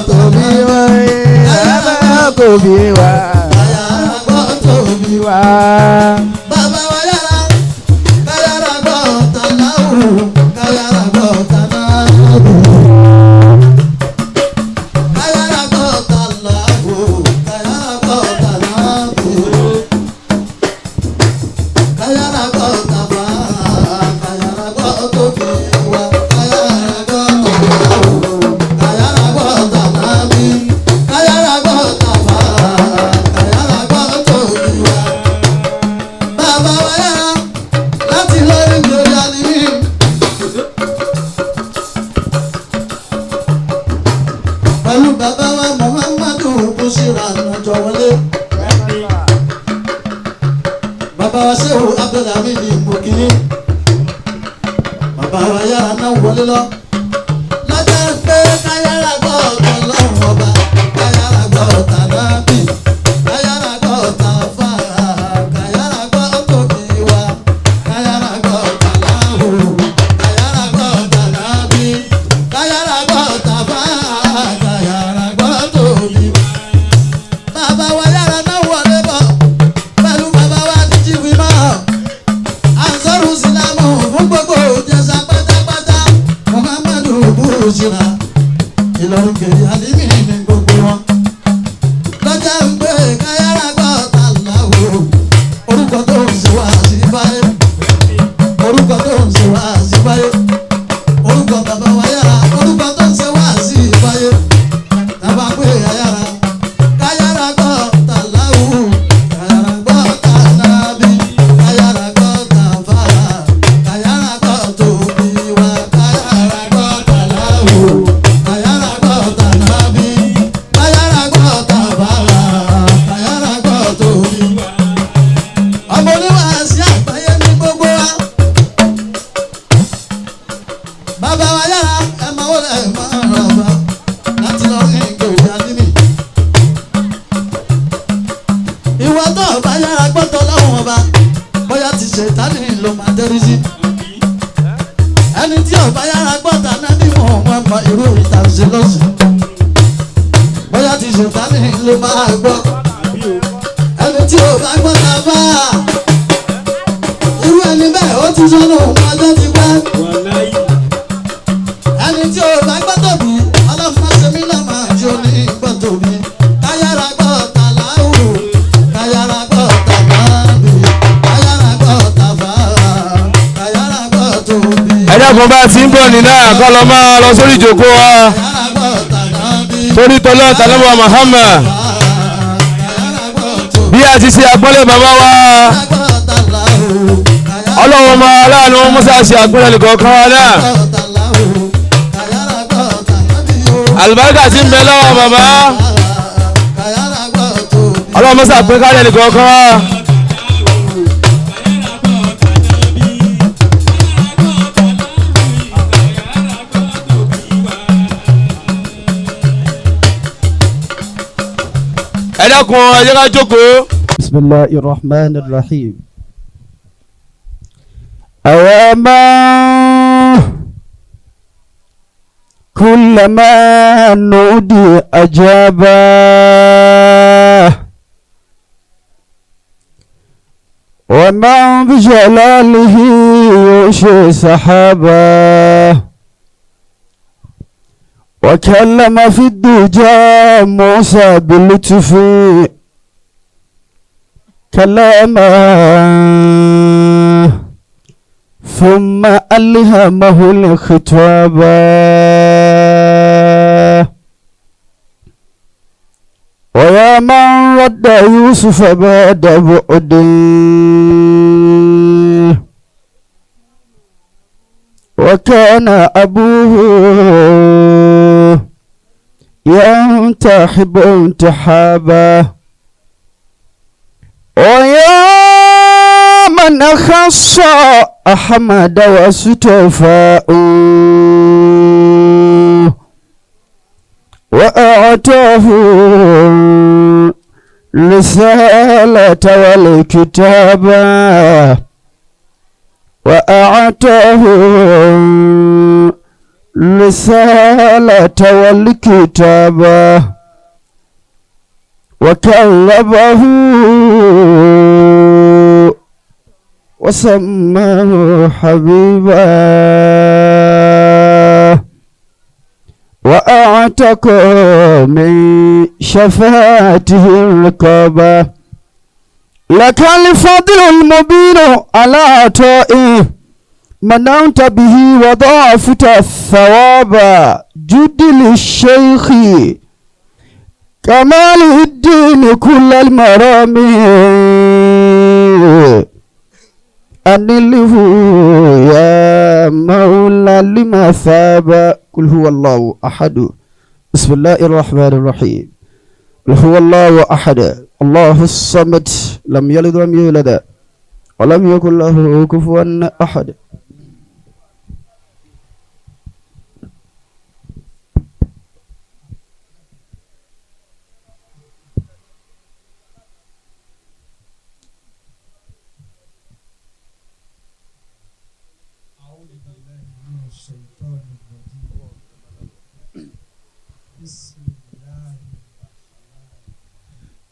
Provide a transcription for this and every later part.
tóbi wá. Káyára gbọ́ tóbi wá. Káyára gbọ́ tóbi wá. Bàbá wa yára, káyára gbọ́ tàláwù, káyára gbọ́ tàláwù. Káyára gbọ́ tàláwù, káyára gbọ́ tàláwù. Káyára gbọ́ tàbá, káyára gbọ́ tóbi wá. Káyára gbọ́ tàláwù, káyára gbọ́ tàlábí. Káyára gbọ́ tàbá, káyára gbọ́ tóbi wá. Bàbá wa yára láti lórí lórí alimi. Pẹ̀lú bàbá wa Muhammadu Bushira nàjọ wọlé. Bàbá wa Shehu Abdulhamid Mokini. Bàbá wa yára náà wọlé lọ. Lọ́jọ́ pé káyára gbọ́ ọ̀tọ̀ lọ́hùn ọba, káyára gbọ́ ọ̀tà nábì, káyára gbọ́ ọ̀tà fàrà, káyára gbọ́ tóbi wa, káyára gbọ́ ọ̀tà láhù, káyára gbọ́ ọ̀tà nábì, káyára gbọ́ ọ̀tà fàrà, káyára gbọ́ tóbi wa. Bàbá wa yára náà wọlé bọ̀, pẹ̀lú bàbá wa ní jíwì máa. Ansaru Silamu fún gbogbo Ìjẹ̀ṣà pátápátá, Muhammadu Bushira, Ìlọrin kiri Alimi ní gbogbo wọn. Lọ́jà ń gbé káyára gbọ́ tàláwò, orúkọ tó ń ṣe wá sí báyé, orúkọ tó ń ṣe wá sí báyé, orúkọ bàbá wa yára, orúkọ tó ń ṣe wá sí báyé, tàbá pé ayára. Káyára gbọ́ tàláwò, káyára gbọ́ tànábì, káyára gbọ́ tàfàrà, káyára gbọ́ tóbi wá, káyára gbọ́ tàláwò, káyára gbọ́ tànábì, káyára gbọ́ tàfàrà, káyára gbọ́ tóbi wá. Ọmọ oníwàásí àgbáyé ní gbogbo wa. Bàbá wa yára ẹ máa wọlé ẹ máa rọ̀ bá láti lọ rí ìgbèrè àdínì. Ìwọ tó o bá yára gbọ́tọ̀ lọ́wọ́ ọba bóyá ti ṣètánì ló máa tẹ́rí sí. Ẹni tí ò bá yára gbọ́tà náà ní mò ń wọ́n mọ irú ìtànṣe lọ́sùn. Bóyá ti ṣètánì ló máa gbọ́. Ẹni tí ò bá gbọ́tà bá irú ẹni bẹ́ẹ̀ ó ti sọnù ọjọ́ ti pẹ́. Ẹni tí ò bá gbọ́tọ̀ bí ọlọ́run má ṣe mí lọ́mọ àti onígbọ́tò bí. Káyára gbọ́ tàláwù, káyára gbọ́ tànábì, káyára gbọ́ tàfàrà, káyára gbọ́ tóbi. Ẹ dákun bá a ti ń bọ̀ nínú àkọ́ lọ máa lọ sórí ìjókòó wa Káyára gbọ́ tànábì, torí tọ́lọ́ tàlọ́mọ Muhammad káyára gbọ́ tóbi. bí a ti ṣe àpọ́nlé bàbá wa Káyára gbọ́ tàláwù, káyára ọlọ́run ọmọ aláàánú Musa ṣe àpọ́nlé nìkọ̀ọ̀kan wa náà gbọ́ tàláwù, káyára gbọ́ tànábì o. àlùbáríkà ti ń bẹ lọ́wọ́ bàbá Káyára gbọ́ tóbi. ọlọ́run Musa pín kálẹ̀ nìkọ̀ọ̀kan wa. Ẹ dákun ẹ jẹ́ ká jókòó. بسم الله الرحمن الرحيم أوما كلما نودي أجابا ومن بجلاله يغشي سحابا وكلم في الدجى موسى بلطف كلاما ثم ألهمه الخطاب ويا من رد يوسف بعد بعد وكان أبوه ينتحب انتحابا ويا من خص أحمد واستوفاء وأعطاه الرسالة والكتابة وأعطاه رسالة والكتاب وكلبه وسماه حبيبا وأعتق من شفاعته الرقابة لك الفضل المبين على عطائه منعت به وضعفت الثواب جد للشيخ كمال الدين كل المرام أنله يا مولى لمثابة قل هو الله أحد بسم الله الرحمن الرحيم قل هو الله أحد الله الصمد لم يلد ولم يولد ولم يكن له كفوا أحد.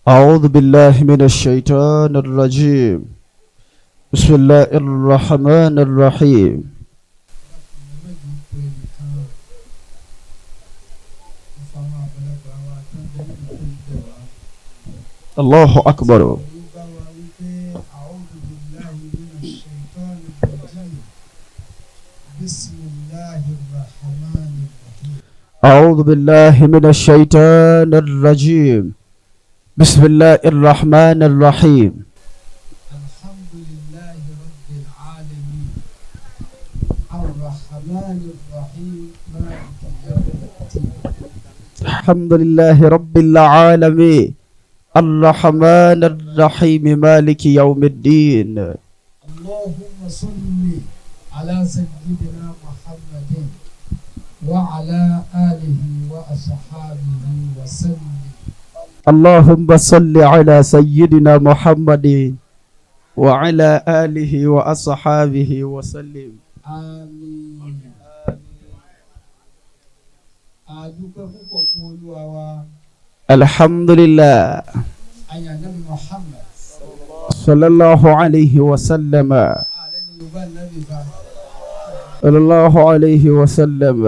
أعوذ بالله من الشيطان الرجيم بسم الله الرحمن الرحيم. الله أكبر. أعوذ بالله من الشيطان الرجيم بسم الله الرحمن الرحيم. الحمد لله رب العالمين الرحمن الرحيم مالك يوم الدين. الحمد لله رب العالمين الرحمن الرحيم مالك يوم الدين. اللهم صل على سيدنا محمد وعلى آله وأصحابه وسلم. اللهم صل على سيدنا محمد وعلى آله وأصحابه وسلم. آمين. Adúpẹ́ púpọ̀ fún Olúwa wa. Alhamdulillah. Àyàn Nábì Muhammad. Sallallahu alayhi wa sallam. Ààrẹ ni Yorùbá Nábì bá. Sallallahu alayhi wa sallam.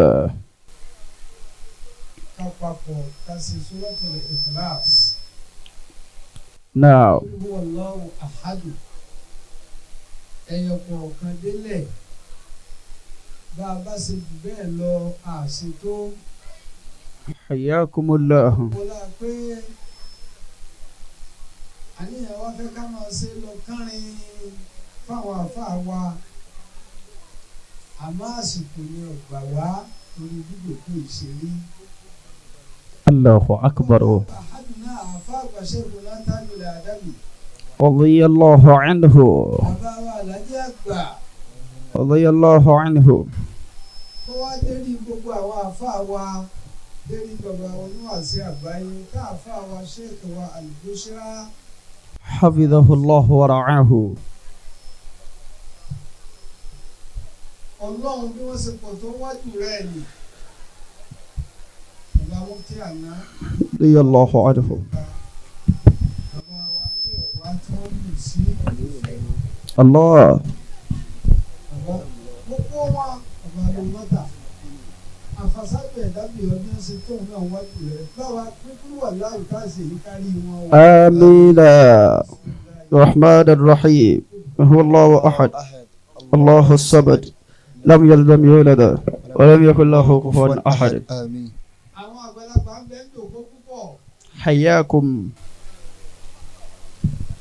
Ká papọ̀ ká sì Suratul Ikhlas. Now. Qul huwallahu ahad. Ẹyọ kọ̀ọ̀kan délẹ̀. Bá a bá ṣe jù bẹ́ẹ̀ lọ, àṣetó. Hayyakumullah. Bọ́lá pé àníyàn wa fẹ́ ká máa ṣe lọ kárin fáwọn àfáà wa. Àmọ́ àsìkò ni ọ̀gbà wá torí gbígbòkú ìṣeré. Allahu akbar. Àhádùn náà àfáà àgbàṣe ìfúnná tájùlẹ̀ àdábì. Radiyallahu anhu. Bàbá wa Àlàájì àgbà. Radiyallahu anhu. Tó wá dérí gbogbo àwọn àfáà wa dérí bàbá oníwàásí àgbáyé ká àfáà wa Sheikh wa Al-Bushra. Hafidhahu Allahu wa ra'ahu. Ọlọ́run bí wọ́n ṣe pọ̀ tó wájú rẹ̀ ni. Bàbá wọn tí àná. Radiyallahu anhu. Bàbá wa ní ọ̀wá tí wọ́n lù sí ìfẹ́. Allah. Bàbá gbogbo wọn bàbá ló mọ́tà. Àfàsàgbẹ̀ ẹ̀dábì ọdún ṣe tóun náà wájú rẹ̀. Báwa pípúrú wà láwùká ṣe yí kárí wọn. Àmín. Rahman ar-Rahim. Huwa Allahu ahad. Allahu as-samad. Lam yalid walam yulad walam yakul lahu kufuwan ahad. Àmín. Àwọn àgbàlagbà ń bẹ ń jòkó púpọ̀. Hayyakum.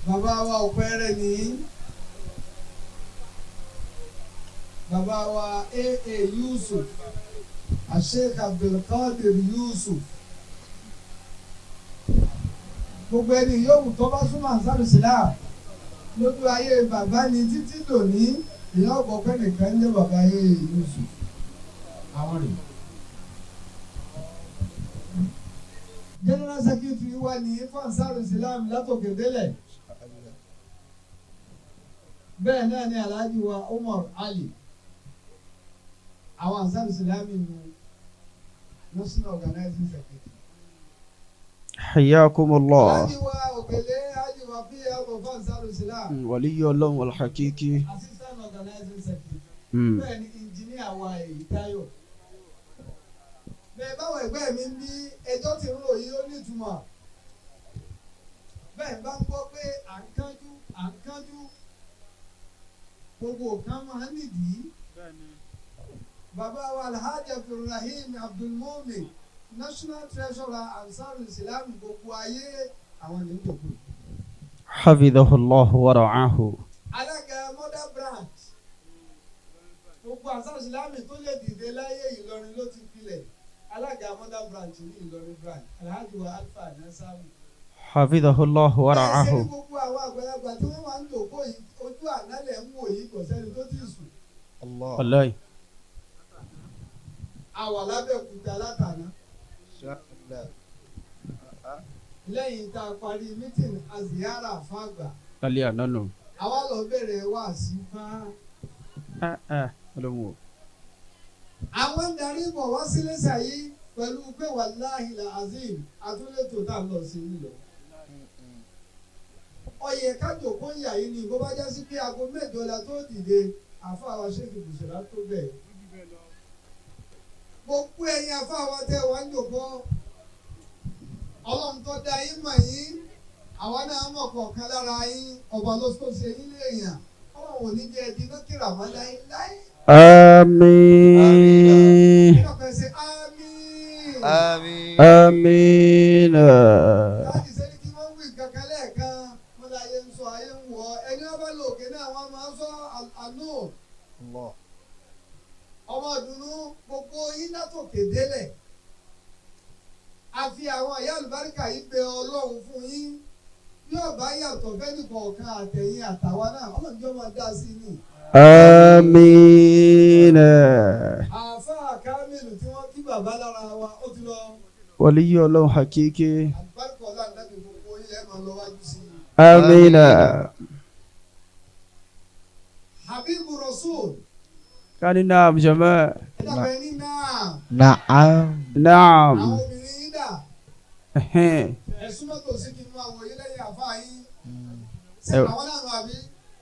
Bàbá wa Ọ̀pẹ́rẹ́ ní. Bàbá wa A.A. Yusuf. Sheikh Abdulkadir Yusuf. Gbogbo ẹni yòówù tó bá súnmọ́ Ansar Islam lójú ayé bàbá ni títí dòní ìyá ọ̀pọ̀ pẹ́ nìkan ń jẹ́ bàbá A.A. Yusuf. Àwọn rèé. General Secretary wa ní Ansar Islam látòkè délẹ̀. Bẹ́ẹ̀ náà ni Alhaji wa Umar Ali. Àwọn Ansar Islam nù. National Organizing Secretary. حياكم الله. Alhaji wa Òkèlè, Alhaji wa Fíyà Bọ̀fán Ansarul-Islam. ولي الله الحقيقي. Assistant Organizing Secretary. Bẹ́ẹ̀ ni engineer wa èyí Táyọ̀. Bẹ́ẹ̀ báwọn ẹgbẹ́ mi ń bí ẹjọ́ tí ń rò yìí ó nítumọ̀. Bẹ́ẹ̀ bá ń gbọ́ pé à ń kánjú à ń kánjú, gbogbo kan máa ń nìdí. Bàbá wa Alhaji Abdulrahim Abdulmumin, National Treasurer Ansarul-Islam gbogbo ayé, àwọn ní jòkó. حفظه الله ورعاه. Alága mother branch gbogbo Ansarul-Islam tó lè dìde láyé, Ìlọrin ló ti pilẹ̀. Alága mother branch ní Ìlọrin branch, Alhaji wa Alfa Nasaru. حفظه الله Bẹ́ẹ̀ ṣe ní ورعاه. gbogbo àwọn àgbàlagbà tí wọ́n wà ń jòkó yìí, ojú ànálẹ̀ ń wò yìí, kò sẹ́ni tó ti sùn. والله. Àwà lábẹ́òkúta látàná. Lẹ́yìn tá a parí meeting aziyara fàgbà, Lálẹ́ àná nù. àwa lọ bẹ̀rẹ̀ wáàsí fún Ọlọ́run o. àwọn ń darí bọ̀ wá sílé sàyí pẹ̀lú pé wàláhì azim àtúndètò tá a lọ sí nílò. Ọyẹ kájòkó ń yà yìí ni bó bá já sí pé aago 8 la tó dìde, àfa wa ṣèkì bùsùlá tó bẹ̀. Gbogbo ẹ̀yin àfa wa tẹ́ wá ń jòkó, Ọlọ́run tó dá yín mọ̀ yín, àwa náà mọ̀ kọ̀ọ̀kan lára yín, ọba ló tó ṣe yín léèyàn, Ọlọ́run ò ní jẹ́ ẹdín náà kíra mọ́ láéláé. آمين. Ọkàn ṣe àmín. Àmín. آمين. Láti sẹ́ni kí wọ́n wí kankan lẹ́ẹ̀kan, wọ́n lé ayé ń sọ ayé ń wọ̀ ẹni wọ́n bá lò òkè náà wọ́n máa ń sọ àánú. Allah. Ọmọ ìdùnnú gbogbo yín látòkè délẹ̀. A fi àwọn ìyá àlùbáríkà yìí bẹ Ọlọ́run fún yín. Bí ọba yàtọ̀ fẹ́ni kọ̀ọ̀kan àtẹ̀yìn àtàwa náà, Ọlọ́run jọ máa dá sí i ní. آمين. Àáfàá Kámílù tí wọ́n kí bàbá lára wa, ó ti lọ. ولي الله حقيقي. Àlùbáríkà ọlá nàbì gbogbo ilẹ̀ máa lọ wájú sí i. آمين. Habibu Rasul. كان نعم جماعة. Ẹ dàbẹ̀ ní náà. Na'am. نعم. Àwọn obìnrin yín dà? ẹ̀hẹ́n. Ẹ súnmọ́ tòsí kí n máa wò yín lẹ́yìn àfáà yín. Ṣé àwọn náà nù àbí?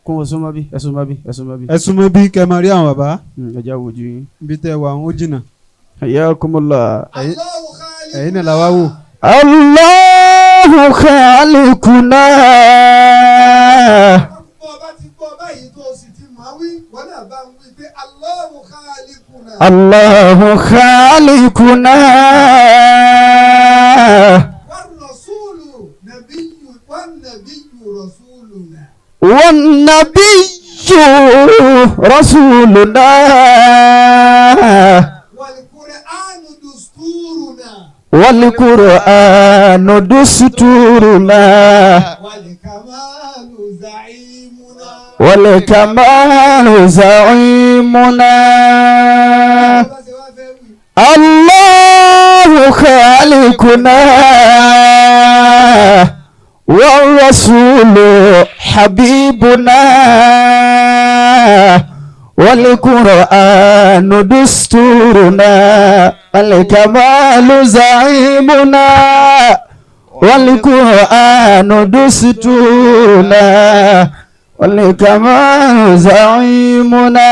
Kún o súnmọ́ bí, ẹ súnmọ́ bí, ẹ súnmọ́ bí. Ẹ súnmọ́ bí kẹ́ máa rí àwọn bàbá. Ẹ já wojú yín. Ibi tẹ́ wà ó jìnnà. Hayyakumullah. Allahu khaliquna. Ẹ̀yin náà la wá wò. Allahu khaliquna. Bọ́ ọba ti gbọ́ báyìí tó o sì ti mọ̀ wí, wọ́n náà bá ń wí pé Allahu khaliquna. Allahu khaliquna. War rasulu nabiyyu wan nabiyyu rasuluna. Wan nabiyyu rasuluna. Wal Qur'anu dusturuna. Wal Qur'anu dusturuna. Wal kamalu za'imuna. Wal kamalu za'imuna. Bá ṣe wá fẹ́ wí. Allahu khaliquna والرسول حبيبنا والقرآن دستورنا والكمال زعيمنا والقرآن دستورنا والكمال زعيمنا.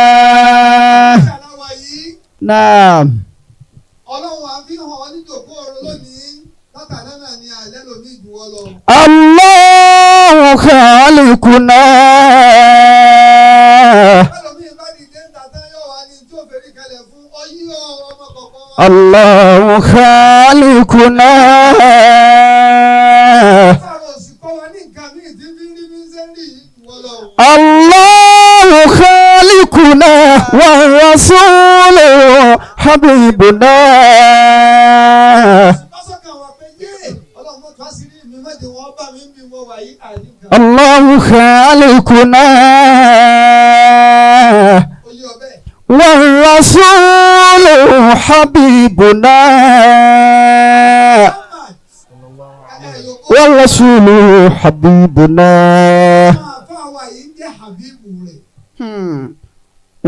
Ṣàlàwà yìí. نعم. Ọlọ́run àfihàn oníjòkó ọ̀rọ̀ lónìí látàná náà ni àlẹ́ lómi ìjùwọ́ lọ. الله خالقنا. Ẹlòmíì bá dìde ń tàtà yóò wá ní tí ó fẹ́rí kalẹ̀ fún ọyí ọmọ kọ̀ọ̀kan wa. الله خالقنا. Fáwọn òsì kọ́ wa ní nǹkan míì tí fi ń rí bí ń ṣe ń rí yìí ìjùwọ́ lọ. الله خالقنا والرسول حبيبنا. Bọ́sọ̀kan wà pé yé Ọlọ́run mọ́tò àṣírí mi mọ́jọ wọn bá mi ń bí wọn wà yí àyíká. الله خالقنا Oyè ọbẹ̀. والرسول حبيبنا. Muhammad. Ẹ yòókù. والرسول حبيبنا. Àwọn àfáà wa yìí ń jẹ́ Habibu rẹ̀.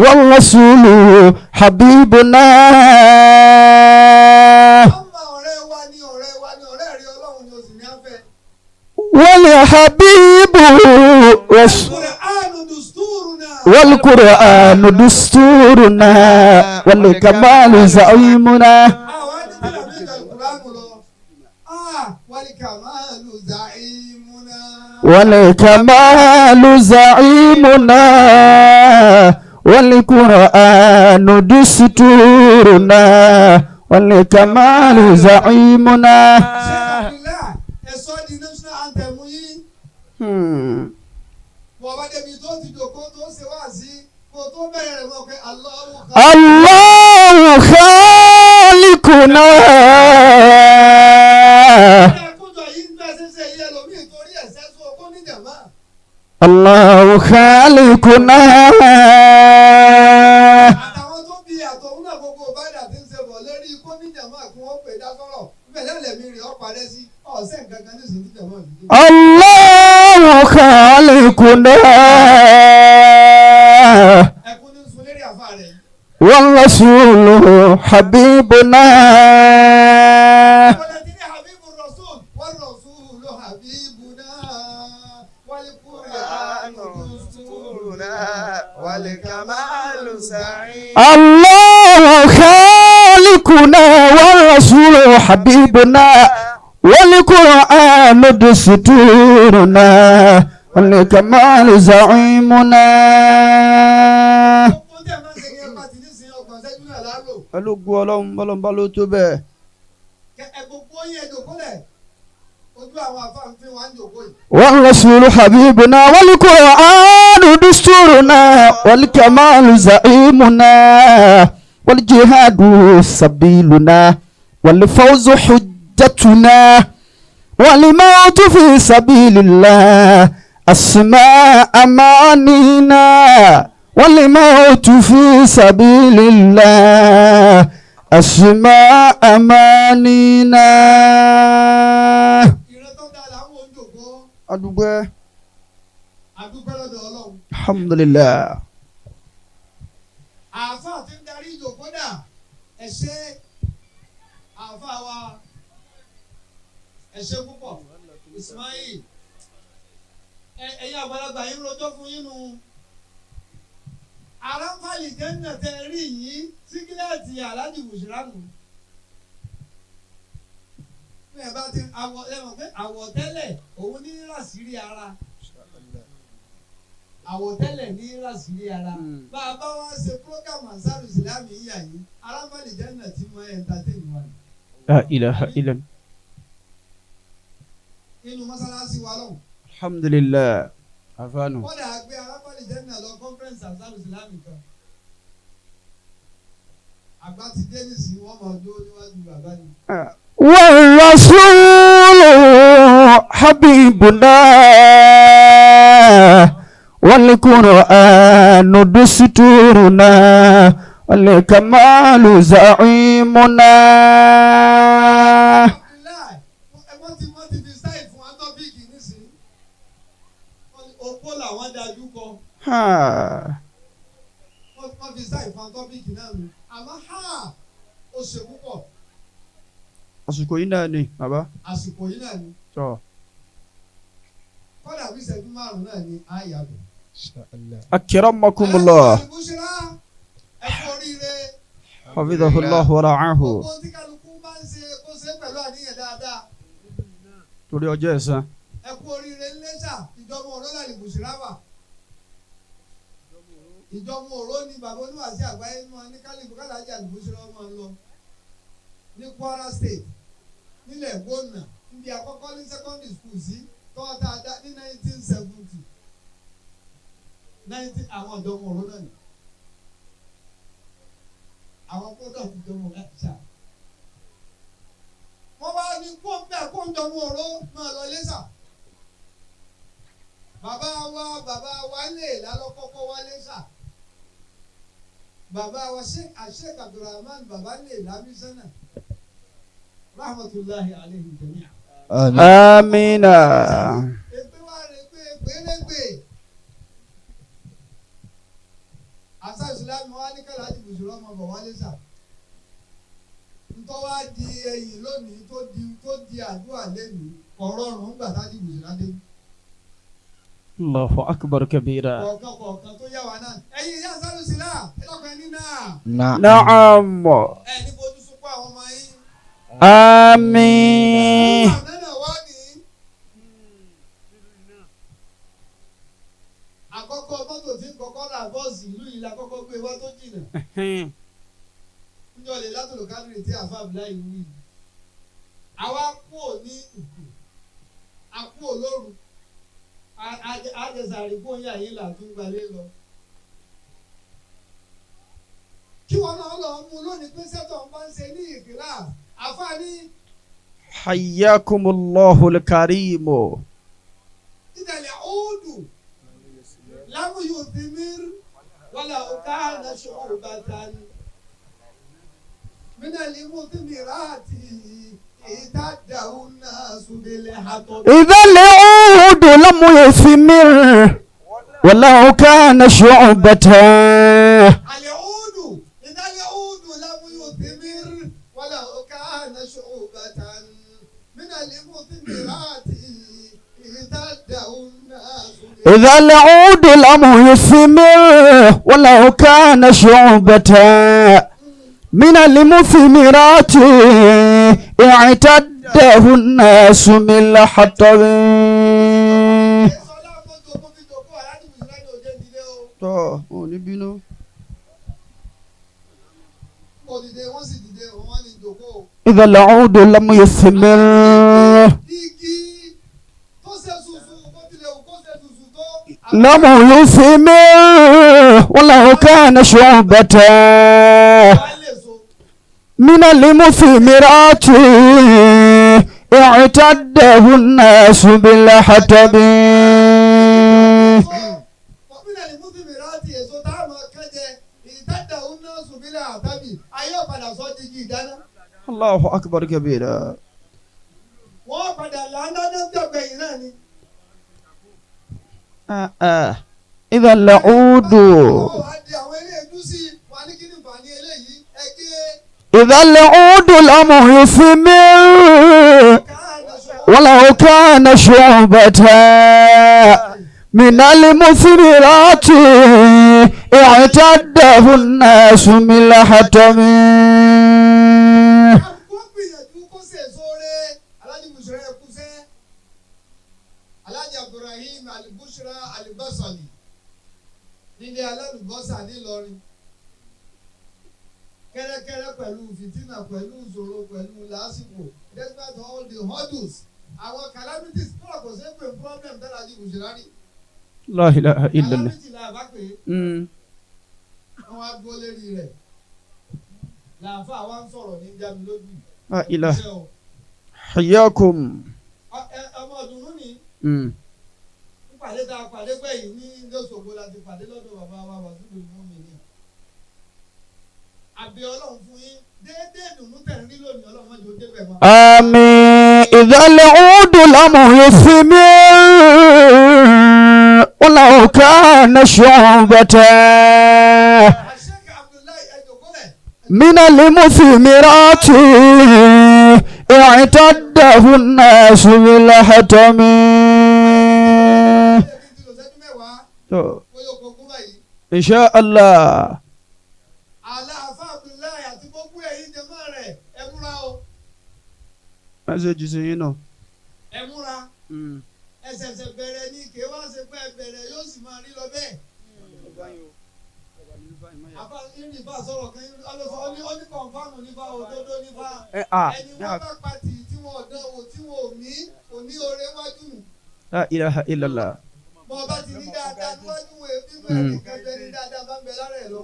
والرسول حبيبنا. والحبيب والقرآن دستورنا والكمال زعيمنا والكمال زعيمنا والقرآن دستورنا والكمال زعيمنا. الله خالقنا الله خالقنا الله خالقنا والرسول حبيبنا الله خالقنا والرسول حبيبنا والقرآن دستورنا والكمال زعيمنا. Ológun Ọlọ́run bọ́lọ́n bá ló tó bẹ́ẹ̀. والرسول حبيبنا والقرآن دستورنا والكمال زعيمنا والجهاد سبيلنا والفوز حجتنا والموت في سبيل الله أسماء أمانينا والموت في سبيل الله أسماء أمانينا. Adúpẹ́. Alhamdulillah. Àáfàá tí ń darí ìjòkó dà ẹ ṣé àáfàá wa ẹ ṣé púpọ̀ Ismail ẹ̀yin àgbàlagbà yín rojọ́ fún yín nu aráfàlì jẹ́nà tẹ rí yìí sígílẹ̀tì aláàjì bùsùlánù ẹ bá ti àwọ̀ ẹ mọ̀ pé àwọ̀tẹ́lẹ̀ òun ní ràṣírí ara àwọ̀tẹ́lẹ̀ ní ràṣírí ara bá a bá wá ṣe program ansaru islam yíyà yìí aráfàlì jẹ́nà tí mo entertain wa. La ilaha illallah. Inú mọ́sálásí wa lọ́hùn. Alhamdulillah. Afanu. Kọ́dà gbé aráfàlì jẹ́nà lọ conference ansaru islam kan. Àgbà ti dé nísìnyí wọ́n máa dúró níwájú bàbá ni. والرسول حبيبنا والقرآن دستورنا والكمال زعيمنا. Àsìkò yìí náà ni bàbá. Àsìkò yìí náà ni. Tọ́. Kọ́dà bí ìṣẹ́jú márùn-ún náà ni a yàgò. Akramakumullah. Ẹ kú oríire. Hafidhahullah wa ra'ahu. Gbogbo tí kálukú máa ń ṣe kó ṣe pẹ̀lú àníyàn dáadáa. Torí ọjọ́ ẹ̀san. Ẹ kú oríire ńlẹ́sà ìjọba òró lálẹ́ Bùsùlá wà. Ìjọba òró ni bàbá oníwàásí àgbáyé máa ní kálífù kálàájà Bùsùlá máa ń lọ. Ní Kwara State nílẹ̀ gbóná níbi àkọ́kọ́ ní secondary school sí tọ́ta dá ní 1970 nineteen àwọn ọ̀dọ́mọ òró náà ni àwọn product ìjọmọ ṣá wọ́n wá ní kó ń bẹ̀ kó ń jọmọ òró máa lọ lẹ́sà bàbá wa lè lálọ́kọ́kọ́ wá lẹ́sà bàbá wa Sheikh Abdulrahman bàbá lè lámísánà rahmatulahi alayhi jami'a. Amina. Èpè wá rè pé gbélégbè. Àṣà ìsìlámù wa ní kàlá àti bùsùlù ọmọ bọ̀ wálé sà. Ntọ́ wá di ẹyìn lónìí tó di àdúrà lẹ́nìí. Ọ̀rọ̀ ọ̀run ń gbà tájú ìbùsùn ládé. Allahu akbar kabira. Kọ̀ọ̀kan kọ̀ọ̀kan tó yá wa náà. Ẹ̀yin ìyá Sálùsílà, ẹ lọ́kàn ẹni náà. Naam. Ẹ ní fojú sunkún àwọn ọmọ yín. Àmín. Àná náà wá ní. Àkọ́kọ́ mọ́tò tí ń kọ́kọ́ rà bọ́ọ̀sì ìlú yìí la kọ́kọ́ gbé wá tó jìnà. Níjọ́ lè látòlò kálírì tí àfa Abdullahi wí. Àwa kú ò ní àkú ò lóru. Àjẹsàrí kú òyìn àyè là tún gbalé lọ. Kí wọn náà lọ mú lónìí pé sẹ́tọ̀ ń bá ń ṣe ní ìkìlá. Àfa ní Hayyakumullahu al-karim. ìdàlẹ̀ òòdù lámúyò tìmír wàlà òkàánà ṣùgbọ́n mínàlí mùtìmíràtì ìtàdàún náà ṣùbẹ̀lẹ̀ àtọ̀. إذا العود لم يثمر ولو كان شعبة. العود إذا العود لم يثمر ولو كان شعبة من المثمرات اهتده الناس. إذا العود لم يثمر ولو كان شعبة من المثمرات اعتده الناس من الحطب. Sọlá mọ́tò kó fi jòkó aláàjì Bùsùlá ní òjé ìdílé o. Tọ́ ò ní bínú. Mo dìde wọ́n sì dìde wọ́n ní jòkó o. إذا العود لم يثمر Igi tó ṣe ṣùṣù bó tilẹ̀ wù kó ṣe ṣùṣù tó. لم يثمر ولو كان شعبة Wàá lè so. من المثمرات اعتده الناس بالحطب. Mọ̀mílẹ̀ ni Mùsùlùmí èso tá a máa kán jẹ ìtàdà òun náà sùnmílẹ̀ àtàbí ayé ọ̀padà sọ di igi ìdáná. الله أكبر كبيرا. Wọ́n padà lànà gbẹ̀gbẹ̀ yìí náà ni. إذا العود Wọ́n wá di àwọn eléyìí sí wọn ní kí ni nfààní eléyìí ẹgbẹ́ إذا العود لم يثمر káàdà sọ. ولو كان شعبة من المثمرات اعتده الناس من الحطب. Kó gbìyànjú kó ṣe èso rẹ̀ Alhaji Bushra ẹ kúṣẹ́. Alhaji Abdulrahim Alibushra Alibasali nílé alálùbọ́sà nílọrin. Kẹ́rẹ́kẹ́rẹ́ pẹ̀lú fìtínà pẹ̀lú ìṣòro pẹ̀lú lásìkò despite all the hurdles àwọn calamities kúrò kò sí pé problem dára Alhaji Bushra rí. لا إله إلا الله. Calamity la bá pè é wọ́n wá dúró lérí rẹ̀ làáfà wa ń sọ̀rọ̀ ní jámi lójú. لا إله. Ṣé o? حياكم. Ọmọ ọdún ní pàdé tá a pàdé gbẹ̀yìn ní lọ́sọ̀gbọ̀ la ti pàdé lọ́dọ̀ bàbá wa wàsíù mú mi ní. Àbí ọlọ́run fún yín déédéé dùnú tẹ̀ ń rí lónìí ọlọ́run má jẹ́ ó débẹ̀ mọ́. آمين. إذا العود لم يثمر ولو كان شعبة Àṣẹ́kà Abdullahi ẹ̀jọ̀kọ́lẹ̀ من المثمرات اعتده الناس بالحطب. ẹ̀ kí n ti lò sẹ́jú mẹ́wàá bóyá o kò kú báyìí. إن شاء الله. Àlàáfà Abdullahi àti gbogbo ẹ̀yin jẹmọ́ rẹ̀ ẹ múra o Mẹ́sẹ̀jì sí yín náà. ẹ múra ẹ ṣẹ̀ṣẹ̀ bẹ̀rẹ̀ ní kí wá ṣe pé ẹ bẹ̀rẹ̀ yóò sì máa rí lọ bẹ́ẹ̀. Àbá irin bá sọ̀rọ̀ kan ọlọ́sọ ó ní kọ̀ǹfàmù nípa òdodo nípa ẹni wọ́n bá pati tí wọ́n dán wò tí wọ́n ò ní kò ní oore wájú nù. La ilaha illallah. Bọ́ ọba ti ní dáadáa níwájú wo ebi mú ẹnì kan bẹ ní dáadáa bá ń bẹ lára ẹ̀ lọ.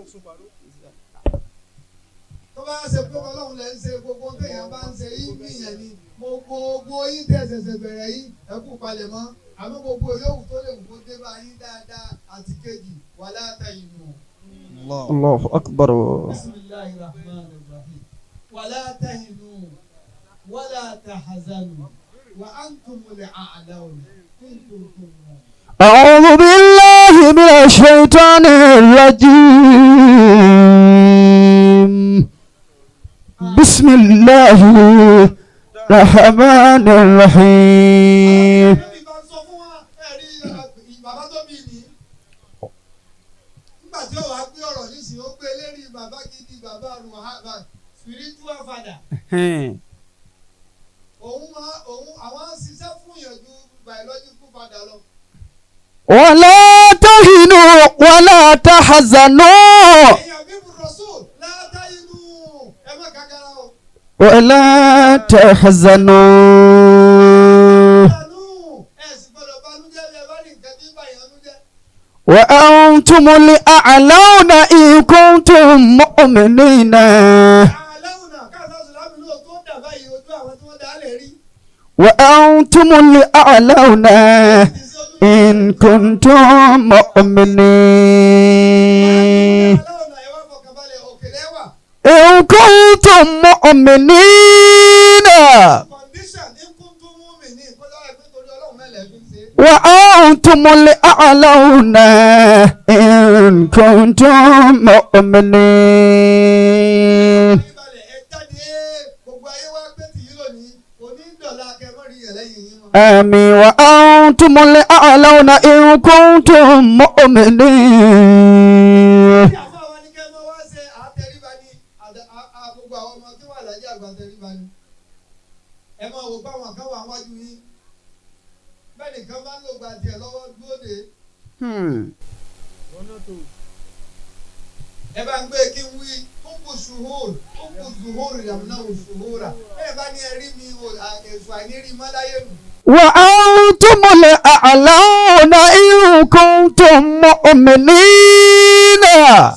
Tó bá ṣe pé ọlọ́run lẹ́ ń ṣe gbogbo téèyàn bá ń ṣe yín mìíyàn ni mo gbogbo yín tẹ̀ ṣẹ̀ṣẹ̀ bẹ̀rẹ̀ yín ẹ kú palẹ̀ mọ́ àmọ́ gbogbo yòówù tó lè wù kó dé bá yín dáadáa àti kejì wà látàyè nù. Allahu akbar. Bismillahi rahman rahim. Wala tahinu wala tahzanu wa antumul a'launa in kuntum mu'minin. أعوذ بالله من الشيطان الرجيم. بسم الله الرحمن الرحيم. Ànábì bá sọ fún wa ẹ̀rí bàbá tó bí ní. Nígbà tí ó wàá gbé ọ̀rọ̀ nísìnyí, ó gbé lérí bàbá gidi, bàbá ruhaba, spiritual father. Òun máa òun àwọn ń ṣiṣẹ́ fún ìyànjú biological father lọ. ولا تهنوا ولا تحزنوا. Ẹ̀yin àbíbu Rasul láta inú ẹ má kàkàrà o. ولا تحزنوا. Ìdànù ẹ sì gbọ́dọ̀ banújẹ́ bí ẹ bá rí nǹkan tí ń bà yàn nú jẹ́. وأنتم الأعلون إن كنتم مؤمنين. Àlẹ́wùnà káàsà Sùlámù náà tó dà báyìí ojú àwọn tí wọ́n dá lè rí. وأنتم الأعلون Ti sí ojú إن كنتم مؤمنين. Àlẹ́wùnà ẹ wá fọkànbalẹ̀ òkèlè wà. إن كنتم مؤمنين. Condition ní kúntùn mú mi ní ìkọjá ẹgbẹ́ torí Ọlọ́run náà lẹ́ fi ń ṣe. وأنتم الأعلون إن كنتم مؤمنين. Ìbalẹ̀ ẹ jáde gbogbo ayé wá pé tìyí lónìí kò ní dọ̀la kẹmọ́rí yẹn lẹ́yìn yín mọ́. آمين. وأنتم الأعلون إن كنتم مؤمنين. Bí àfa wa ní kẹ́ mọ́ wá ṣe àtẹríba ní gbogbo àwọn ọmọ tí wà láyé àgbà tẹríba ni. Ẹ máa wò pé àwọn kan wà wájú yín. Bẹ́ẹ̀ nìkan bá ń lò gba tiẹ̀ lọ́wọ́ dúró de. Ẹ bá ń gbé kí n wí kúkú ṣùhùr kúkú ṣùhùr ìyàmúná ṣùhùrà. Bẹ́ẹ̀ bá ní ẹ rí mi o, èso àìní rí mọ́ láyé nù. وأنتم الأعلون إن كنتم مؤمنين.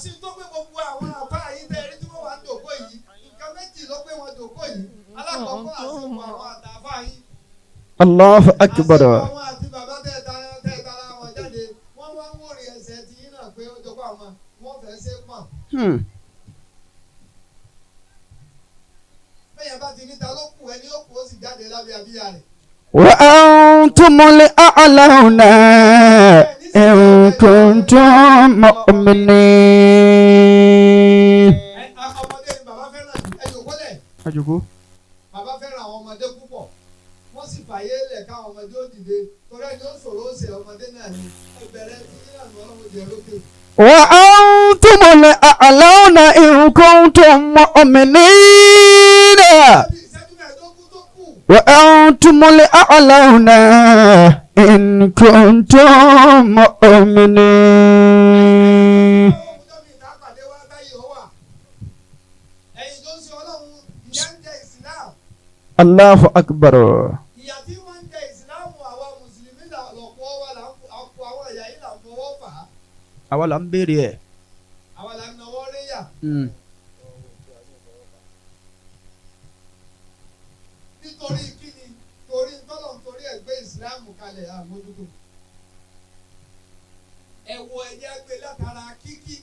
Sí tó gbé gbogbo àwọn àbá yìí tẹ́ rí tí wọ́n wà ń dòkó yìí, nǹkan méjì ló gbé wọn dòkó yìí. Alákọ̀ọ́kọ́ àsopọ̀ àwọn àtàfà yìí. الله أكبر. Àsopọ̀ àwọn àti bàbá tẹ́ tara wọn jáde, wọ́n wá ń wòrì ẹsẹ̀ tí yín náà pé ó jọpọ̀ àwọn wọ́n fẹ́ ṣe pọ̀n. Bẹ́ẹ̀ bá ti níta ló kù ẹni ó kù ó sì jáde lábẹ́ abíyá rẹ̀. وأنتم الأعلون إن كنتم مؤمنين. Ẹ ọmọdé ni bàbá fẹ́ràn jù, ẹ jòkó lẹ̀. Àjòkó. Bàbá fẹ́ràn àwọn ọmọdé púpọ̀, wọ́n sì fàyè lẹ̀ káwọn ọmọdé ó dìde torí ẹni ó ṣòro ó ṣe ọmọdé náà ni ẹ bẹ̀rẹ̀ tí yín náà ní Ọlọ́run jẹ lókè. وأنتم الأعلون إن كنتم مؤمنين. Ìṣẹ́jú 15 tó kù. وأنتم الأعلون إن كنتم مؤمنين. Ọjọ́ mi ìta pàdé wá báyìí ó wà. Ẹ̀yin tó ń ṣe Ọlọ́run, ìyà ń jẹ Ìsìláàmù. الله أكبر. Ìyà tí wọ́n ń jẹ Ìsìláàmù àwa Mùsùlùmí lọ̀pọ̀ wa là ń fọ àwọn ìyà yìí là ń fọwọ́ fà á. Àwa là ń béèrè ẹ̀. Àwa là ń nawọ́ réyà. Nítorí kíni? Torí tọ́lọ̀ torí ẹ̀ gbé Ìsìláàmù kalẹ̀ àmójútó. Ẹ wo ẹ̀jẹ̀ gbé látara kíkí.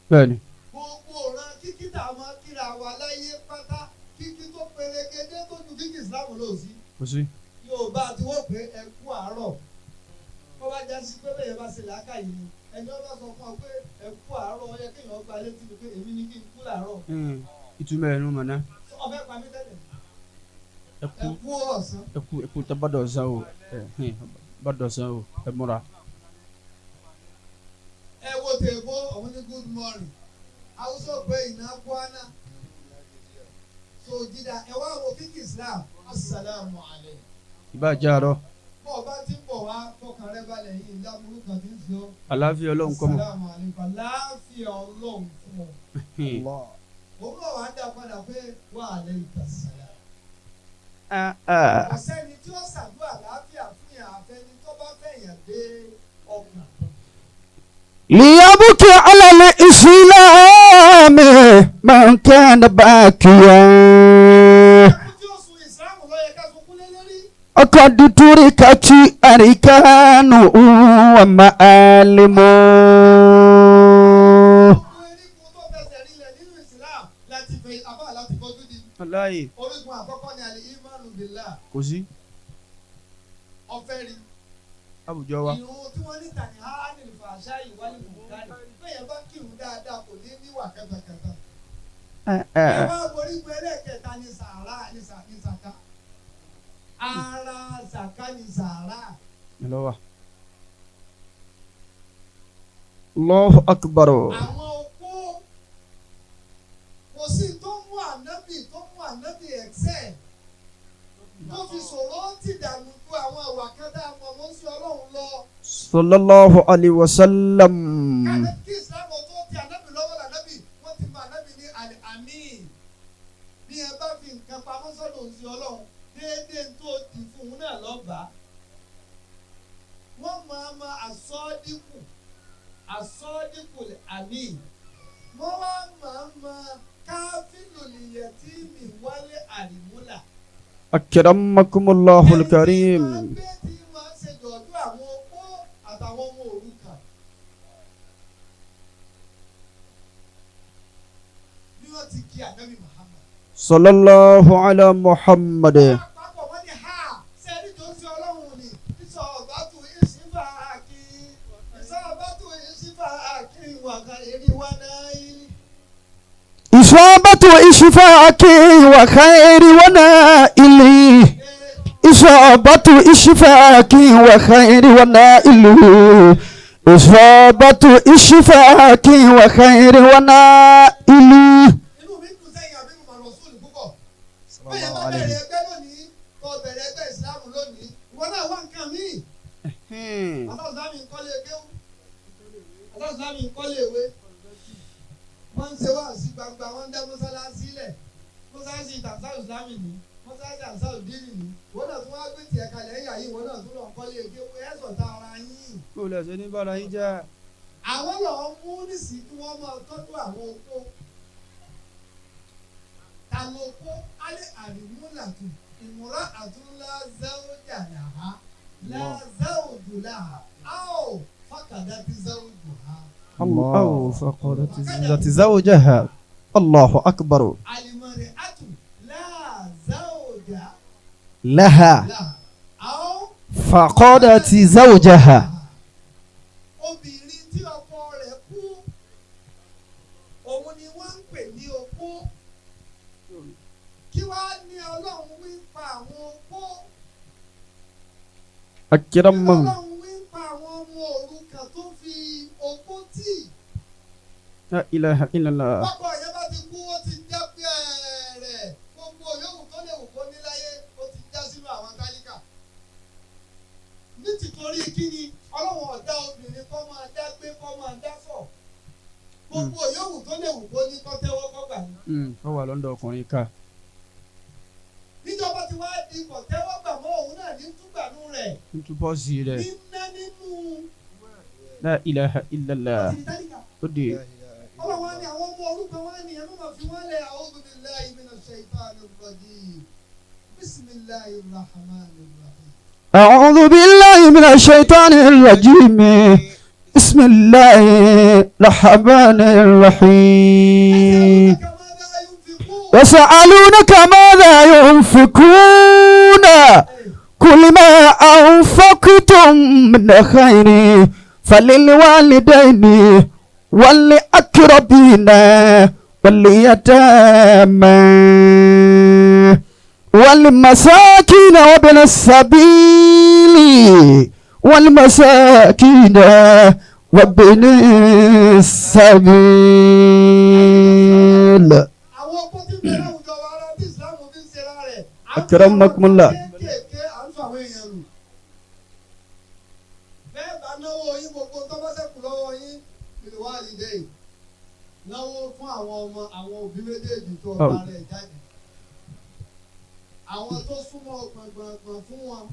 Bẹ́ẹ̀ni. Gbogbo ọ̀ràn kíkí tá a máa kíra wa láyé pátá, kíkí tó perégedé tó ju kíkí Ìsìláàmù lọ sí. Kò sí. Yorùbá tí wọ́n pè é ẹkú àárọ̀. Wọ́n bá já sí pé bẹ́ẹ̀ bá ṣe làákà yìí ni ẹni wọ́n bá sọ fún ọ pé ẹkú àárọ̀, ó yẹ kéèyàn gba létí ni pé èmi ní kí n kú làárọ̀. Ìtumọ̀ ẹ̀ ló mọ̀ náà. Ọbẹ̀ pa mí tẹ́lẹ̀. Ẹkú Ẹkú ọ̀sán. ẹkú ẹkú tẹ bá dọ̀sán o, bá dọ̀sán o, ẹ múra. Ẹ wo tèbó òun ní good morning. Haúsá pé iná kwana. So dídá ẹ wá wo kíkì Islam assalamu alaykum. Ìbá jẹ́ àárọ̀. Bọ́ ọ bá ti ń bọ̀ wá fọkàn rẹ balẹ̀ yìí ìdáburú kan ti ń fi ọ́. Àlàáfíà Ọlọ́run kọ́ mọ̀. Assalamu alaykum. Láàfíà Ọlọ́run fún ọ. Òun náà wàá dá padà pé wa alayka salam. Kò sẹ́ni tí ó ṣàdúrà láàfíà fún yàn àfẹni tó bá fẹ̀yàn dé ọkàn. ليبكي على الإسلام من كان باكيا. Ẹkún tí ó sun Ìsìlámù ló yẹ ká sunkún lé lérí. وقد تركت أركانه ومعالمه. Gbogbo erigun tó fẹsẹ̀ rinlẹ̀ nínú Ìsìlámù láti fẹ́ afá láti fojú di. Aláì. Orígun àkọ́kọ́ ni àlè ìmánu bìlá Kò sí. ọ̀fẹ́ rí. Àwùjọ wa. Ìrun tí wọ́n ní tàní hánì fàṣà ìwálé mùkárì. Bẹ́ẹ̀ bá kírun dáadáa kò ní níwà kẹtàkẹtà. Ẹ wá orígun ẹlẹ́ẹ̀kẹta ni sàárà ní sàká. Ara zaka ni sàárà. Lọ́wọ́. Allahu akbar. Àwọn opó kò sí tó mú ànábì tó mú ànábì ẹ̀xẹ̀ tó fi sọ̀rọ̀ ti dànù ju àwọn àwà kan tá a mọ̀ mọ́ sí Ọlọ́run lọ. Sallallahu alayhi wa sallam. Kí Ìsìlámù tó ti ànábì lọ́wọ́ lànábì wọ́n ti mọ ànábì ní àmín. Bí ẹ bá fi nǹkan pamọ́ sọ́dọ̀ òsì Ọlọ́run déédéé tó ti fún un náà lọ́bàá. Wọ́n máa ma àsọ́ọ́dínkù àsọ́ọ́dínkù àmín. Wọ́n wá máa ma káfílù lìyẹ̀tì mi wálé àlìmúlà. Akramakumullahu al-karim. Ẹni tí máa gbé tí máa ṣe jọ̀ọ́dún àwọn opó àtàwọn ọmọ òrukàn. Bí wọ́n ti kí ànábì Muhammad. Sallallahu ala Muhammad. Àpapọ̀ wọ́n ní ha sẹ́ni tó ń ṣe Ọlọ́run ni ìṣọ̀bátú ìṣífà kí ìṣọ̀bátú ìṣífà kí wàkà èrè wá náà yìí. Isabatu ishfaqi wa khairi wa naili. Isabatu ishfaqi wa khairi wa naili. Isabatu ishfaqi wa khairi wa naili. Inú mi dùn sẹ́yìn àbí mo mọ̀ lọ́sùn púpọ̀. Bẹ́ẹ̀ bá bẹ̀rẹ̀ ẹgbẹ́ lónìí, tó bẹ̀rẹ̀ ẹgbẹ́ ìsìlámù lónìí, ìwọ náà wá nǹkan míì. Àtàwọn ìsìlámù ń kọ́lé kéwú. Àtàwọn ìsìlámù ń kọ́lé ìwé. Wọ́n ń ṣe wáàsí gbangba, wọ́n ń dá mọ́sálásí lẹ̀. Mọ́sálásí ìtànsáwò ìsìlámù ní, mọ́sálásí àǹsáwò dínì ní. Ìwọ náà tún wá gbé tiẹ̀ kalẹ̀ ẹ̀yà yìí, ìwọ náà tún lọ kọ́lé kéwú, ẹ̀ sọ̀tà ara yín. Kó lè ṣe ní bára yín jẹ́. Àwọn lọ́ọ́ mú nísìí kí wọ́n máa tọ́jú àwọn opó. Ta ló kó alẹ́ àrímúlàtù ìmúra àtúnlá záwójà làhá lázáwòjò làhá áò fàkàdá bí záwòjò ha. Allahu faqadat zawjaha. Allahu akbar. Àlìmọ̀rẹ̀ àtù lázáwòjà Laha làhá áò faqadat zawjaha. Obìnrin tí ọkọ rẹ̀ kú òun ni wọ́n ń pè ní opó. Kí wàá ní Ọlọ́run wí ń pa àwọn opó? Akramam. Ọlọ́run wí ń pa àwọn ọmọ òrukàn tó fi opó tì. La ilaha illallah. Bọ́kọ yẹn bá ti kú ó ti já pẹ́ẹ́rẹ́ gbogbo yòówù tó lè wù kó ní láyé ó ti já sínú àwọn tálíkà. Ní tìtorí kíni Ọlọ́run ọ̀dá obìnrin kọ́ máa dá gbé kọ́ máa dá sọ̀. Gbogbo yòówù tó lè wù kó ní kọ́ tẹ́wọ́ kọ́ gbà ní. Ó wà lọ́ndọ̀ ọkùnrin ká. Níjọba ti wá di kọ̀ tẹ́wọ́ gbà mọ́ òun náà ní túgbànú rẹ̀ N tún bọ́ sí rẹ̀. ní ná nínú La ilaha illallah. ti tálíkà. Ó di. Ọlọ́run á ní àwọn ọmọ orúkọ wọn ní ẹnu máa fi wọ́n lẹ̀ a'udhu billahi minash shaitanir rajim. Bismillahir rahmanir rahim. أعوذ بالله من الشيطان الرجيم. بسم الله الرحمن الرحيم. يسألونك ماذا ينفقون. يسألونك ماذا ينفقون قل ما أنفقتم من خير فللوالدين والأقربين واليتامى والمساكين وابن السبيل والمساكين وابن السبيل. Àwọn ọkọ tí ń bẹ láwùjọ wa ara bí Ìsìlámù fi ń ṣe ra rẹ̀. Akramakumullah. Kéékèèké à ń sọ àwọn èèyàn lù. Bẹ́ẹ̀ bá náwó yín gbogbo tó bá ṣẹ́kù lọ́wọ́ yín ìlú wa dìde yìí. Náwó fún àwọn ọmọ àwọn òbí méjèèjì tó ọba rẹ̀ jáde. Àwọn tó súnmọ́ gbọ̀ngbọ̀ngbọ̀n fún wọn.